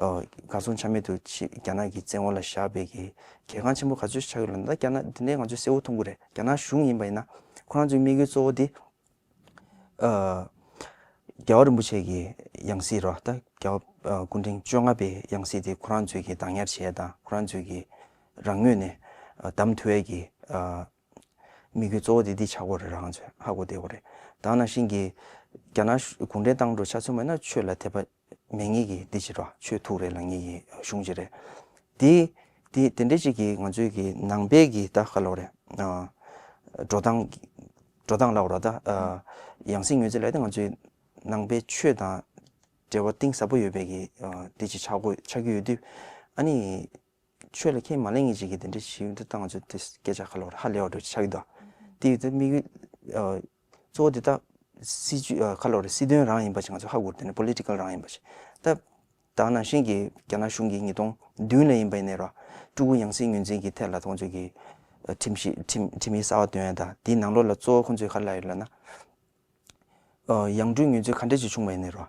གར་སོང་ཆ་མེད་དུ་ཕྱི་རྒྱ་ནག་གི་བཙན་འོག་ལ་བཞག་པའི་གི་གལ་འགངས་ཆེན་པོ་ག་ཚོད་ཆགས་ཡོད་ལབ་ན། ད་རྒྱ་ནག་དེ་འདྲའི་ང་ཚོས་གསལ་བོ་མཐོང་གི་རེད། རྒྱ་ནག་གཞུང་ཡིན་པ་ཡིན་ན་ཁོ་རང་ཚོའི་དམིགས་ཡུལ་གཙོ་བོ་དེ་ཨ་རྒྱལ་བ་རིན་པོ་ཆེ་གི་ཡང་སྲིད་རོ། ད་རྒྱལ་བ་ཨ་སྐུ་ཕྲེང་བཅོ་ལྔ་པའི་ཡང་སྲིད་དེ་ཁོ་རང་ཚོས་ཀྱི་བདག་ཉར་བྱས་དང་ཁོ་རང་ཚོས་ཀྱི་རང་ངོས་ནས་ཨ་བདམས་ཐུབ་ཡས་ཀྱི་ཨ་དམིགས་ཡུལ་གཙོ་བོ་དེ་འདི་ཆགས་ཀྱི་ཡོད་རེད། རང་ཚོས་ཧ་གོ་བསྡད་ཡོད་རེད། ད་ནང་བཞིན་གྱི་རྒྱ་ནག་གཞུ་གུང་ཁྲན་ཏང་འགྲོ་ཆ་མཚོན་པ་ཡིན་ན་ཆོས་ལ་དད་པ་མེད་མཁན་གྱི་འདི་ཅིག་རེད་བ། ཆོས་ཐུགས་རེད་ལབ་མཁན་གྱི་གཞུང་ཅིག་རེད། དེ་དེ་དེ་འདྲ་ཅིག་གིས་ང་ཚོའི་གི་ནང་པའི་གི་ད་ག་ལབ་དགོས་རེད། ཨ་འགྲོ་སྟངས་འགྲོ་སྟངས་ལབ་དགོས་རེད། ད་ཨ་ཡང་སྲིད་ངོས་འཛིན་ལབ་ཡས་དེ་ང་ཚོའི་ནང་པའི་ཆོས་དང་འབྲེལ་བ་གཏིང་ཟབ་པོ་ཡོད་པའི་གི་ཨ་འདི་ཅིག་ཆགས་དགོས་ཆགས་ཀྱི་ཡོད་དུས། ཨ་ནི་ཆོས་ལ་ཁས་མ་ལེན་མཁན་ཅིག་གིས་དེ་འདྲ་ཞིག་འདི་ད་ང་ཚོ་དེ་སྐད་ཆ་ག་ལབ་དགོས་རེད། ཧ་ལས་པ་འདྲ་ཅིག་ཆགས་ཀྱི་འདུག་དེ་ཡོད་དུས་དམིགས་ཡུལ་ཨ་གཙོ་བོ་དེ་ད་སྲིད་ཇུས་ཨ་ག་ལབ་དགོས་རེད། སྲིད་དོན་རང་ཡིན་པ་ཞིག་ང་ཚོ་ཧ་གོ་དགོས་རེད། དེ་ནི་པོ་ལི་ཊི་ཀལ་རང་ཡིན་པ་ཞིག་ད་ད་ནང་བཞིན་གྱི་རྒྱ་ནག་གཞུང་གིས་ཉིས་སྟོང་བདུན་ལ་ཡིན་པ་ཡིན་ནའི་རོ། སྤྲུལ་སྐུ་ཡང་སྲིད་ངོས་འཛིན་གྱི་ཐད་ལ་ཁོང་ཚོས་ཀྱི་ཨ་ཁྲིམས་གཞི་ཁྲིམས་ཁྲིམས་ཡིག་གསར་པ་འདོན་ཡ་དང་དེའི་ནང་ལོགས་ལ་གཙོ་བོ་ཁོང་ཚོས་ག་རེ་ལབ་ཡོད་ལབ་ན། ཨ་ཡང་སྤྲུལ་ངོས་འཛིན་ག་འདྲ་ཅིག་བྱུང་བ་ཡིན་ནའི་རོ།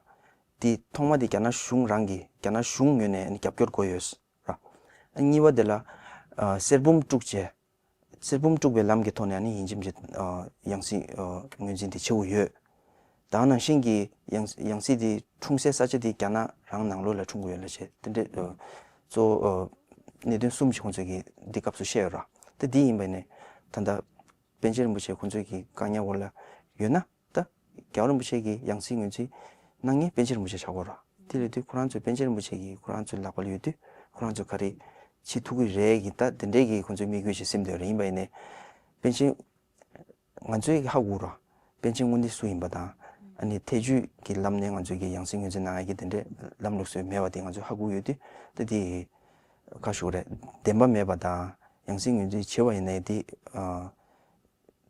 དེ་ཐོག་མ་དེ་རྒྱ་ནག་གཞུང་རང་གིས་རྒྱ་ནག་གཞུང་ངོས་ནས་རྒྱབ་སྐྱོར་དགོས་ཡོད་རོ། གཉིས་པ་དེ་ལ་ཨ་གསེར་བུམ་དཀྲུགས་བྱས། གསེར་བུམ་དཀྲུགས་པའི་ལམ་གྱི་ཐོག་ནས་ཨ་ནི་ཡིན་གཅིག་མིན་གཅིག་ཨ་ཡང་སྲིད་ཨ་ངོས་འཛིན་དེ་བྱེད་དགོས་ཡོད། ད་ནང་བཞིན་གྱི་ཡང་ཡང་སྲིད་དེ་འཁྲུངས་སའི་ས་ཆ་དེ་རྒྱ་ནག་རང་ནང་ལོགས་ལ་འཁྲུངས་དགོས་ཡོད་ལབ་བྱས་དེ་འདྲའི་ཨ་གཙོ་བོ་ཨ་གནད་དོན་གསུམ་ཞིག་ཁོང་ཚོས་ཀྱིས་འདི་སྐབས་སུ་བཤད་ཡོད་ར། ད་འདི་ཡིན་པ་ནས་ད་ལྟ་པཎ་ཆེན་རིན་པོ་ཆེ་ཁོང་ཚོས་ཀྱི་བཀག་ཉར་འོག་ལ་ཡོད་ན། ད་རྒྱལ་བ་རིན་པོ་ཆེ་གི་ཡང་སྲིད་ངོས་འཛིན་གནང་མཁན་པཎ་ཆེན་རིན་པོ་ཆེ་ཆགས་ཀྱི་ཡོད་ར། དེ་ལས་དུས་ཁོ་རང་ཚོས་པཎ་ཆེན་རིན་པོ་ཆེ་གི་ཁོ་རང་ཚོའི་ལག་པ་ལ་ཡོད་དུས་ཁོ་རང་ཚོས་ག་རེ་བྱེད་ཐུབ་ཀྱི་རེད་གི་ད་དེ་འདྲའི་གི་ཁོང་ཚོའི་དམིགས་ཡུལ་ཞིག་སེམས་དོན་རེད། ཡིན་པ་ཡིན་ནའི་པཎ་ཆེན་ང་ཚོས་ཧ་གོ་ར། པཎ་ཆེན་དངོས་གནས་སུ་ཡིན་པ་དང་ཨ་ནི་ཐེག་ཆོས་ཀྱི་ལམ་ནས་ང་ཚོས་ཀྱི་ཡང་སྲིད་ངོས་འཛིན་གནང་ཡ་གི་དེ་འདྲའི་ལམ་ལུགས་སུ་མེད་པ་དེ་ང་ཚོས་ཧ་གོ་ཡོད་དུས་ད་དེ་ཁ་ཤུགས་རེད། བདེན་པ་མེད་པ་དང་ཡང་སྲིད་ངོས་འཛིན་བྱེད་པ་ཡིན་ནའི་དེ་ཨ།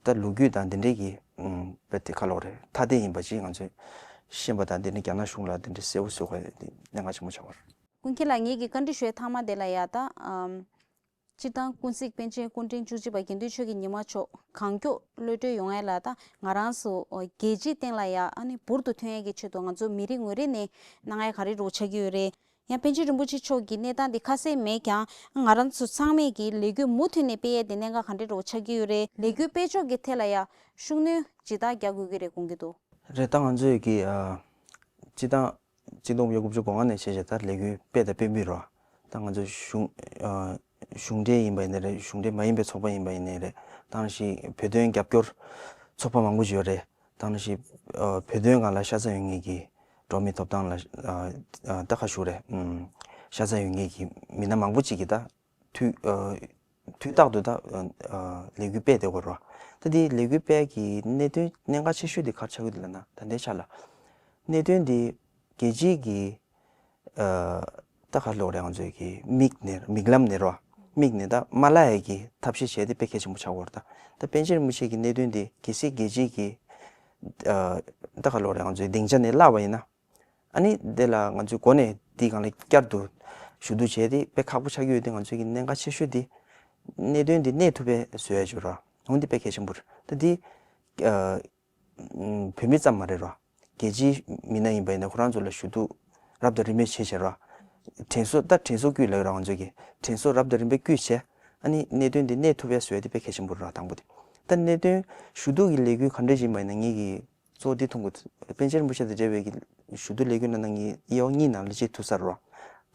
ད་ལོ་རྒྱུས་དང་འདི་འདྲའི་གི་ཨུམ་དཔེ་དེ་ག་ལབ་དགོས་རེད། ཐ་དད་ཡིན་པ་ཅིག་ང་ཚོས་ཤེས་པ་དང་འདི་ནི་རྒྱ་ནག་གཞུང་ལ་འདི་འདྲའི་གསལ་པོ་བཟོ་དགོས་དེ་གནད་འགག་ཆེན་པོ་ཆགས་པ་རེད། ཀུན་མཁྱེན་ལགས། ངེད་ཀྱི་བཀའ་འདྲི་ཞུ་ཡའི་མཐའ་མ་དེ་ལ་ཡ་ད་ཨམ་སྤྱིར་བཏང་ཀུན་གཟིགས་པཎ་ཆེན་སྐུ་ཕྲེང་བཅུ་གཅིག་པ་དགེ་འདུན་ཆོས་ཀྱི་ཉི་མ་མཆོག་གང་མགྱོགས་གློད་གྲོལ་ཡོང་ཡ་ལ་ད་ང་རང་ཚོ་རྒྱལ་སྤྱིའི་སྟེང་ལ་ཡ་ཨ་ནི་འབུར་དུ་ཐོན་ཡ་གི་ཆེད་དུ་ང་ཚོ་མི་རིགས་ངོས་རེ་ནས་གནང་ཡ་ག་རེ་རོགས་ཆགས་ཀྱི་ཡོད་རེད། ཡང་པཎ་ཆེན་རིན་པོ་ཆེ་མཆོག་གི་གནས་སྟངས་འདི་ཁ་གསལ་མེད་ཀྱང་ང་རང་ཚོ་ཚང་མས་ཀྱི་ལས་འགུལ་མུ་མཐུད་ནས་སྤེལ་ཡས་དེ་གནད་འགག་ག་འདྲ་རོགས་ཆགས་ཀྱི་ཡོད་རེད། ལས་འགུལ་སྤེལ་ཕྱོགས་ཀྱི་ཐད་ལ་ཡང་ཤུགས་སྣོན་ཇི་ལྟར་རྒྱག་དགོས་ཀྱི་རེད་དགོངས་ཀྱི་འདུག་རེད། ད་ང་ཚོས་ཀྱི་ཨ་སྤྱི་བཏང་གཅིག་སྟོང་དགུ་བརྒྱ་དགུ་བཅུ་གོ་ལྔ་ནས་བྱས་བྱས་ད་ལས་འགུལ་སྤེལ་དང་སྤེལ་མུས་རེད། ད་ང་ཚོ་གཞུང་ཨ་གཞུང་འབྲེལ་ཡིན་པ་ཡིན་ནའི་རེད། གཞུང་འབྲེལ་མ་ཡིན་པའི་ཚོགས་པ་ཡིན་པ་ཡིན་ནའི་རེད། ད་ག་ནང་བཞིན་བོད་དོན་རྒྱབ་སྐྱོར་ཚོགས་པ་མང་པོ་ཅིག་ཡོད་རེད། ད་ག་ནང་བཞིན་ཨ་བོད་དོན་སྒང་ལ་ཤ་ཚ་ཡོད་མཁན་གྱི་འགྲོ་བ་མིའི་ཐོབ་ཐང་ལ་ཨ་ཨ་ད་ག་ཞུ་རེད། ཨུམ་ཤ་ཚ་ཡོད་མཁན་གྱི་མི་སྣ་མང་པོ་ཅིག་གིས་ད་དུས་ཨ་དུས་རྟག་ཏུ་ད་ཨ་ལས་འགུལ་སྤེལ་བསྡད་ཡོད་རེད། ད་དེ་ལས་འགུལ་སྤེལ་གྱི་གནད་དོན་གནད་འགག་ཆེ་ཤོས་དེ་ག་རེ་ཆགས་ཀྱི་འདུག་ལབ་ན། ད་ལྟའི་ཆ་ལ་གནད་དོན་དེ་རྒྱལ་སྤྱིའི་གི་ཨ་ད་ག་རེ་ལབ་དགོས་རེད། ང་ཚོའི་གི་མིག་ནས་མིག་ལམ་ནས་རོ། མིག་ནས་ད་མ་བརླག་ཡས་ཀྱི་ཐབས་ཤེས་བྱས་ཏེ་དཔེ་གལ་ཆེན་པོ་ཆགས་ཡོད་རེད། ད་ད་པཎ་ཆེན་རིན་པོ་ཆེ་གི་གནད་དོན་དེ་གལ་སྲིད་རྒྱལ་སྤྱིའི་གི་ཨ་ད་ག་རེ་ལབ་དགོས་རེད། ང་ཚོའི་སྡིངས་ཆ་ནས་བརླག་པ་ཡིན་ན། ཨ་ནི་དེ་ལ་ང་ཚོའི་འགོ་ནས་དེའི་སྒང་ལ་བསྐྱར་དུ་ཞུ་གཏུག་བྱས་ཏེ་དཔེ་ཁག་པོ་ཆགས་ཀྱི་ཡོད་དེ། ང་ཚོའི་གི་གནད་འགག་ཆེ་ཤོས་དེ་གནད་དོན་དེ་གནས་ཐུབ་པའི་བཟོ་ཡས་ཅིག་རོ། འོན་ཏེ་དཔེ་གལ་ཆེན་པོ་རེད། ད་དེ་ཨ་བོད་མི་ཙམ་མ་རེད་རོ། རྒྱལ་སྤྱིའི་མི་སྣ་ཡིན་པ་ཡིན་ན་ཁོ་རང་ཚོ་ལ་ཞུ་གཏུག་རབ་དང་རིམ་པས་བྱས་བྱས་རོ། དྲན་གསོ་ད་དྲན་གསོ་བསྐུལ་ལབ་རོ། ང་ཚོས་ཀྱི་དྲན་གསོ་རབ་དང་རིམ་པས་བསྐུལ་བྱས། ཨ་ནི་གནད་དོན་འདི་གནས་ཐུབ་པའི་བཟོ་ཡས་དེ་དཔེ་གལ་ཆེན་པོ་རེད་ར། དང་པོ་དེ། ད་གནད་དོན་ཞུ་གཏུག་གི་ལས་འགུལ་ག་འདྲས་ཡིན་པ་ཡིན་ན་ངེད་ཀྱིས་གཙོ་བོ་འདི་མཐོང་གི། པཎ་ཆེན་རིན་པོ་ཆེ་དང་འབྲེལ་བའི་གི་ཞུ་གཏུག་ལས་འགུལ་ནང་ན་ངས་དབྱེ་བ་གཉིས་ནང་ལ་དཔྱད་ཐུབ་ས་རེད་ར།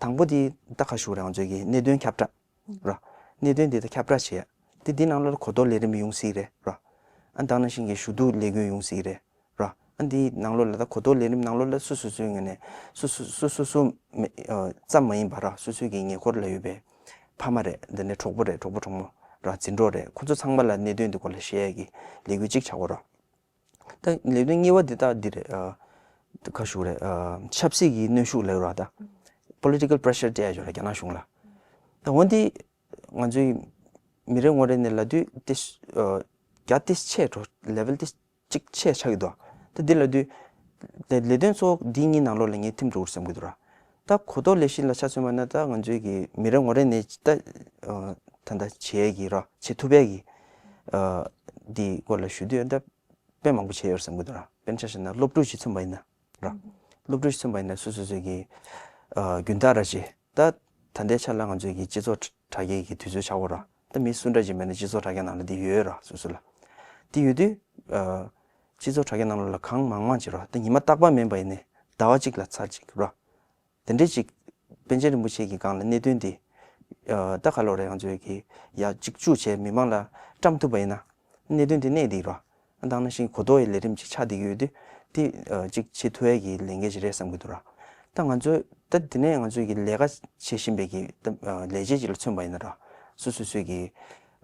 དང་པོ་དེ་ད་ག་ཞུ་རེད། ང་ཚོས་ཀྱི་གནད་དོན་ཁྱབ་བསྒྲགས་ར། གནད་དོན་འདི་ད་ཁྱབ་བསྒྲགས་བྱས། དེ་འདི་ནང་ལ་གོ་རྟོགས་ལས་རིམ་ཡོང་སྲིད་རེད་ར། ཨ་ད་ནང་བཞིན་གྱི་ཞུ་གཏུག་ལས་འགུལ་ཡོང་སྲིད་རེད་ར། ཨ་འདིའི་ནང་ལོགས་ལ་ད་གོ་རྟོགས་ལས་རིམ་ནང་ལོགས་ལ་སོ་སོ་སོའི་ངོས་ནས་སོ་སོ་སོ་སོ་སོ་མི་ཨ་ཙམ་མ་ཡིན་པ་ར་སོ་སོའི་གི་ཉེ་འཁོར་ལ་ཡོད་པའི་ཕ་མ་རེད། འདི་ནས་གྲོགས་པོ་རེད། གྲོགས་པོ་གྲོགས་མོ་ར་འཛིན་གྲོགས་རེད། ཁོ་ཚོ་ཚང་མ་ལ་གནད་དོན་འདི་སྐོར་ལ་བཤད་ཡས་ཀྱི་ལས་འགུལ་གཅིག་ཆགས་ཀྱི་ཡོད་ར། ད་ལས་དོན་གཉིས་པ་འདི་ད་འདི་རེད། ཨ་ཁ་ཤུག་རེད། ཨ་ཆབ་སྲིད་ཀྱི་གནོན་ཤུགས་ལབ་ར། ད་political pressure སྤྲད་ཡ་ཡོད་ར་རྒྱ་ནག་གཞུང་ལ། ད་འོན་ཏེ་ང་ཚོའི་མི་རེ་ངོ་རེ་ནས་ལབ་དུས་ཏེ་ཨ་རྒྱ་ཏེ་ཆེ་འགྲོ་level ཏེ་གཅིག་ཆེ་ཆགས་ཀྱི་འདུག་ད་འདི་ལབ་དུས་ལས་ལས་དོན་གཙོ་བོ་འདི་གཉིས་ནང་ལོགས་ལ་ངས་ཐིམ་འགྲོ་གི་རེད་བསམ་གྱི་འདུག་ར། ད་གོ་རྟོགས་ལས་གཞི་ལ་ཆ་མཚོན་པ་ན་ད་ང་ཚོའི་གི་མི་རེ་ངོ་རེ་ནས་ད་ཨ་ད་ད་བྱེད་ཡས་ཀྱི་ར་བྱེད་ཐུབ་ཡས་ཀྱི་ཨ་འདི་སྐོར་ལ་ཞུ་དུས་ད་དཔེ་མང་པོ་བྱས་ཡོད་བསམ་གྱི་འདུག་ར། དཔེར་ན་ཆ་བཞག་ན་སློབ་ཕྲུག་ཅིག་མཚོན་པ་ཡིན་ན་ར། སློབ་ཕྲུག་ཅིག་མཚོན་པ་ཡིན་ན་སོ་སོ་སོ་གི་ཨ་རྒྱུན་ཐག་ར་ཅིག་ད་ད་ལྟའི་ཆ་ལ་ང་ཚོའི་གི་སྤྱི་ཚོགས་དྲ་རྒྱའི་གི་དུས་ཚོད་ཆགས་ཡོད་ར། ད་མི་སུ་འདྲ་ཅིག་མེད་ན་སྤྱི་ཚོགས་དྲ་རྒྱ་ནང་ལ་འདི་ཡོད་ར་སོ་སོ་ལ། འདི་ཡོད་དུས་ཨ་སྤྱི་ཚོགས་དྲ་རྒྱ་ནང་ལོགས་ལ་གང་མང་མང་ཅིག་ར། ད་ཉི་མ་རྟག་པ་མིན་པ་ཡིན་ནའི་ཟླ་བ་གཅིག་ལ་ཚར་གཅིག་ར། དེ་འདྲས་ཅིག་པཎ་ཆེན་རིན་པོ་ཆེ་གི་སྒང་ལ་གནད་དོན་འདི་ཨ་ད་ག་ལོ་རེད། ང་ཚོའི་གི་ཡ་གཅིག་གཅུག་བྱས་མི་མང་ལ་བཀྲམ་ཐུབ་པ་ཡིན་ན་གནད་དོན་འདི་གནས་འདི་ར། ད་ནང་བཞིན་གོ་རྟོགས་ཡི་ལས་རིམ་ཅིག་ཆགས་བསྡད་ཀྱི་ཡོད་དུས་དེ་ཨ་ཅིག་བྱེད་ཐུབ་ཡས་ཀྱི་ལས་འགན་ཅིག་རེད་བསམ་གྱི་འདུག་ར། ད་ང་ཚོས་ད་དེ་ནས་ང་ཚོའི་གི་ལས་ཀ་བྱེད་བཞིན་པའི་གི་ད་ཨ་ལས་བྱེད་ཅིག་ལ་མཚོན་པ་ཡིན་ན་ར། སོ་སོ་སོའི་གི་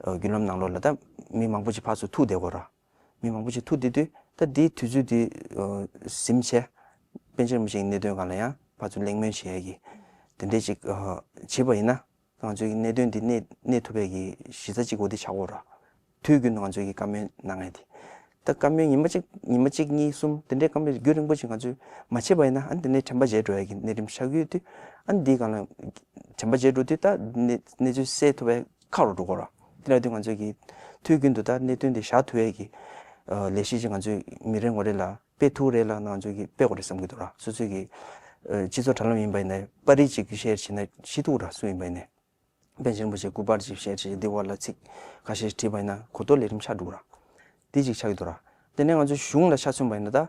ཨ་བརྒྱུད་ལམ་ནང་ལོགས་ལ་ད་མི་མང་པོ་ཅིག་ཕར་ཚུར་ཐུག་བསྡད་ཀྱི་ཡོད་ར། མི་མང་པོ་ཅིག་ཐུག་བསྡད་དུས་ད་དེའི་དུས་ཚོད་དེ་ཨ་ཟིན་བྱས་པཎ་ཆེན་རིན་པོ་ཆེ་གི་གནད་དོན་སྒང་ལ་ཡང་ཕར་ཚུར་གླེང་མོལ་བྱེད་ཡས་ཀྱི་དེ་འདྲས་ཅིག་ཨ་བྱེད་པ་ཡིན་ན། ང་ཚོའི་གནད་དོན་འདི་གནས་གནས་ཐུབ་པའི་གི་གཞི་རྩ་གཅིག་པོ་འདི་ཆགས་ཀྱི་ཡོད་ར། དུས་རྒྱུན་དུ་ང་ཚོའི་གི་བཀའ་མོལ་གནང་ཡས་དེ། ད་བཀའ་མོལ་ཉི་མ་གཅིག་ཉི་མ་གཅིག་གཉིས་གསུམ་དེ་འདྲའི་བཀའ་མོལ་རྒྱུན་རིང་པོ་ཅིག་ང་ཚོས་མ་བྱས་པ་ཡིན་ན་ཨ་ནི་དེ་ནས་དྲན་པ་བརྗེད་འགྲོ་ཡས་ཀྱི་གནས་རིམ་ཆགས་ཀྱི་ཡོད་དུས། ཨ་ནི་འདིའི་སྒང་ལ་དྲན་པ་བརྗེད་འགྲོ་དུས་ད་གནས་གནས་ཚུལ་སེལ་ཐུབ་པའི་ཁག་རུ་འགྲོ་གི་ཡོད་ར། དེ་ལ་དུས་ང་ཚོའི་གི་དུས་རྒྱུན་དུ་ད་གནད་དོན་དེ་བཞག་ཐུབ་ཡས་ཀྱི་ཨ་ལས་གཞི་ཅིག་ང་ཚོའི་མི་རེ་ངོ་རེ་ལ་སྤེལ་ཐུབ་རེད་ལབ་ན་ང་ཚོའི་གི་སྤེལ་དགོས་རེད་བསམ་གྱི་འདུག་ར། སོ་སོའི་གི་ཨ་སྤྱི་ཚོགས་དྲ་ལམ་ཡིན་པ་ཡིན་ནའི་པར་རིས་ཅིག་ཤེར་བྱས་ན་ཤེས་ཐུབ་ར། སུ་ཡིན་པ་ཡིན་ནའི། པཎ་ཆེན་རིན་པོ་ཆེའི་སྐུ་པར་ཅིག་བཤད་བྱས་འདི་བར་ལ་ཚིག་ཁ་ཤས་བྲིས་པ་ཡིན་ན་གོ་རྟོགས་ལས་རིམ་ཆགས་འགྲོ་ར། འདི་ཅིག་ཆགས་ཀྱི་འདུག་ར། དེ་ནས་ང་ཚོ་གཞུང་ལ་ཆ་མཚོན་པ་ཡིན་ན་ད་ཨ་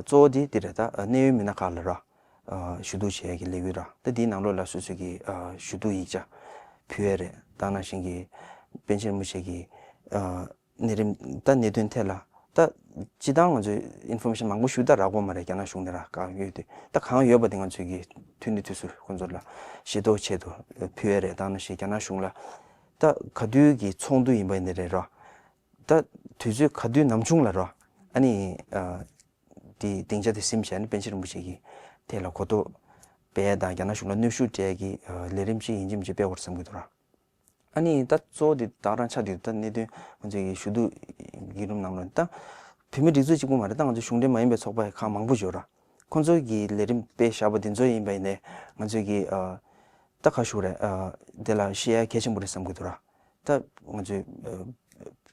གཙོ་བོ་འདི་འདི་རེད། ད་ཨ་གནད་ཡོད་མི་སྣ་ཁག་ལ་ར་ཨ་ཞུ་གཏུག་བྱེད་ཡས་ཀྱི་ལས་འགུལ་ར། ད་འདིའི་ནང་ལོགས་ལ་སོ་སོ་གི་ཨ་ཞུ་གཏུག་ཡིག་ཆ་ཕུལ་ཡས་རེད། ད་ནང་བཞིན་གྱི་པཎ་ཆེན་རིན་པོ་ཆེ་གི་ཨ་གནས་རིམ་ད་གནད་དོན་ཐད་ལ་ད་སྤྱི་བཏང་ང་ཚོས་ཨིན་ཕོར་མེ་ཤན་མང་པོ་ཞུ་ད་རག་གོ་མ་རེད། རྒྱ་ནག་གཞུང་ནས་ར་གང་ཡོད་དེ་ད་གང་ཡོད་པ་དེ་ང་ཚོས་ཀྱི་དུས་ནས་དུས་སུ་ཁོང་ཚོ་ལ་ཤེས་རྟོགས་ཆེད་དུ་ཕུལ་ཡས་རེད། ད་ནང་བཞིན་རྒྱ་ནག་གཞུང་ལ་ད་ག་དུས་ཀྱི་ཚོགས་འདུ་ཡིན་པ་ཡིན་ནའི་རེད་ར། ད་དུས་ཚོད་ག་དུས་ནམ་བྱུང་ལ་ར་ཨ་ནི་ཨ་དེ་སྡིངས་ཆ་དེ་ཟིན་བྱས་ནས་པཎ་ཆེན་རིན་པོ་ཆེ་གི་ཐད་ལ་གོ་རྟོགས་སྤེལ་ཡས་དང་རྒྱ་ནག་གཞུང་ལ་གནོན་ཤུགས་སྤྲད་ཀྱི་ཨ་ལས་རིམ་ཅིག་ཡིན་གཅིག་མིན་གཅིག་སྤེལ་དགོས་རེད་བསམ་གྱི་འདུག་ར། ཨ་ནི་ད་གཙོ་བོ་དེ་ད་རང་ཆ་དུས་ད་གནད་དོན་ང་ཚོའི་གི་ཞུ་གཏུག་བརྒྱུད་རིམ་ནང་ལ་ད་བོད་མི་སྒྲིག་འཛུགས་གཅིག་པུ་མ་རེད། ད་ང་ཚོ་གཞུང་འབྲེལ་མ་ཡིན་པའི་ཚོགས་པ་ཁག་མང་པོ་ཡོད་ར། ཁོང་ཚོ་གི་ལས་རིམ་སྤེལ་བཞག་པ་དེ་ཚོ་ཡིན་པ་ཡིན་ནའི་ང་ཚོའི་གི་ཨ་ད་ག་ཞུ་རེད། ཨ་དེ་ལ་བཤད་ཡ་གལ་ཆེན་པོ་རེད་བསམ་གྱི་འདུག་ར། ད་ང་ཚོའི་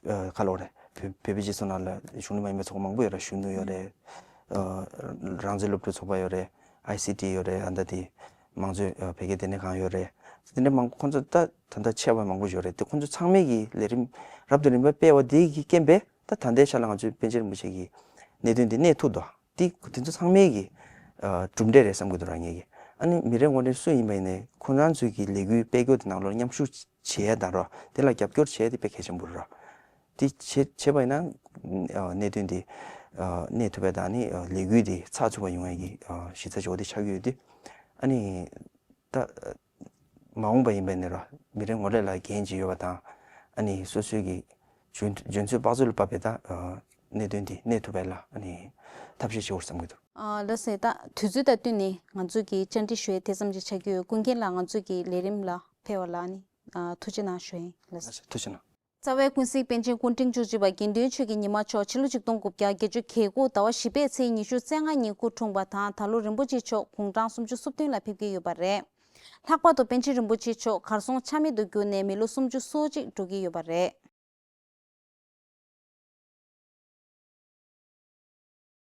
ཨ་ཨ་ག་ལབ་རེད། བོད་བོད་པའི་སྤྱི་ཚོགས་ནང་ལ་གཞུང་འབྲེལ་མ་ཡིན་པའི་ཚོགས་པ་མང་པོ་ཡོད་ར། གཞོན་ནུ་ཡོད་རེད། ཨ་རང་བཙན་སློབ་ཕྲུག་ཚོགས་པ་ཡོད་རེད། ཨའི་སི་ཊི་ཡོད་རེད། ཨ་ད་དེ་མང་གཙོའི་ཨ་བོད་སྐད་ལྟེ་གནས་ཁང་ཡོད་རེད། དེ་འདྲ་མང་པོ་ཁོང་ཚོ་ད་ད་ལྟ་ཆེ་བ་མང་པོ་ཡོད་རེད། དེ་ཁོང་ཚོ་ཚང་མས་ཀྱི་ལས་རིམ་རབ་དང་རིམ་པ་སྤེལ་བ་དེ་གི་རྐྱེན་པས་ད་ད་ལྟའི་ཆ་ལ་ང་ཚོའི་པཎ་ཆེན་རིན་པོ་ཆེ་གི་གནད་དོན་དེ་གནས་ཐུབ་འདུག་དེ་དེ་ཚོ་ཚང་མས་ཀྱི་ཨ་གྲུབ་འབྲས་རེད་བསམ་གྱི་འདུག་ར་ངས་ཀྱི། ཨ་ནི་མི་རེ་ངོ་རེ་སུ་ཡིན་པ་ཡིན་ནའི་ཁོང་རང་ཚོའི་གི་ལས་འགུལ་སྤེལ་རྒྱུ་དེ་ནང་ལོགས་མཉམ་ཞུགས་བྱེད་ཡ་དང་ར་དེ་ལ་རྒྱབ་སྐྱོར་བྱེད་ཡ་དེ་དཔེ་གལ་ཆེན་པོ་རེད་ར། དེ་བྱེད་བྱེད་པ་ཡིན་ན་ཨ་གནད་དོན་དེ་ཨ་གནས་ཐུབ་པ་དང་ནི་ཨ་ལས་འགུལ་དེ་ཚགས་ཚུད་པ་ཡོང་ཡ་གི་ཨ་གཞི་རྩ་གཙོ་བོ་དེ་ཆགས་ཀྱི་ཡོད་དུས། ཨ་ནི་ད་མ་འོངས་པ་ཡིན་པ་ནི་ར་མི་རེ་ངོ་རེ་ལ་འགན་ཅིག་ཡོད་པ་དང་། ཨ་ནི་སོ་སོའི་གི་འཇོན་འཇོན་ཚོད་དཔག་ཚོད་ལ་དཔག་པའི་ད་ཨ་གནད་དོན་དེ་གནས་ཐུབ་པ་ལ་ཨ་ནི་ཐབས་ཤེས་བྱེད་དགོས་བསམ་གྱི་འདུག་ཨ་ལགས་སོ། ད་དུས་ཚོད་དང་བསྟུན་ནས་ང་ཚོས་ཀྱི་བཅར་འདྲི་ཞུ་ཡས་དེ་ཙམ་ཅིག་ཆགས་ཀྱི་ཡོད། ཀུན་མཁྱེན་ལགས་ང་ཚོས་ཀྱི་ལས་རིམ་ལ་ཕེབས་པ་ལ་ཨ་ནི་ཨ་ཐུགས་རྗེ་གནང་ཞུ་ཡིན། ལགས་སོ། ཐུགས་རྗེ་གནང་། རྩ་བའི་ཀུན་གཟིགས་པཎ་ཆེན་སྐུ་ཕྲེང་བཅུ་གཅིག་པ་དགེ་འདུན་ཆོས་ཀྱི་ཉི་མ་མཆོག་ཕྱི་ལོ་ཆིག་སྟོང་དགུ་བརྒྱ་བརྒྱད་ཅུ་གྱ་དགུ་ཟླ་བ་བཞི་པའི་ཚེས་ཉི་ཤུ་རྩ་ལྔ་ཉིན་སྐུ་འཁྲུངས་པ་དང་ད་ལོ་རིན་པོ་ཆེ་མཆོག་དགུང་གྲངས་སུམ་ཅུ་སོ་བདུན་ལ་ཕེབས་ཀྱི་ཡོད་པ་རེད། ལྷག་པར་དུ་པཎ་ཆེན་རིན་པོ་ཆེ་མཆོག་གར་སོང་ཆ་མེད་དུ་གྱུར་ནས་མི་ལོ་སུམ་ཅུ་སོ་གཅིག་འགྲོ་གི་ཡོད་པ་རེད།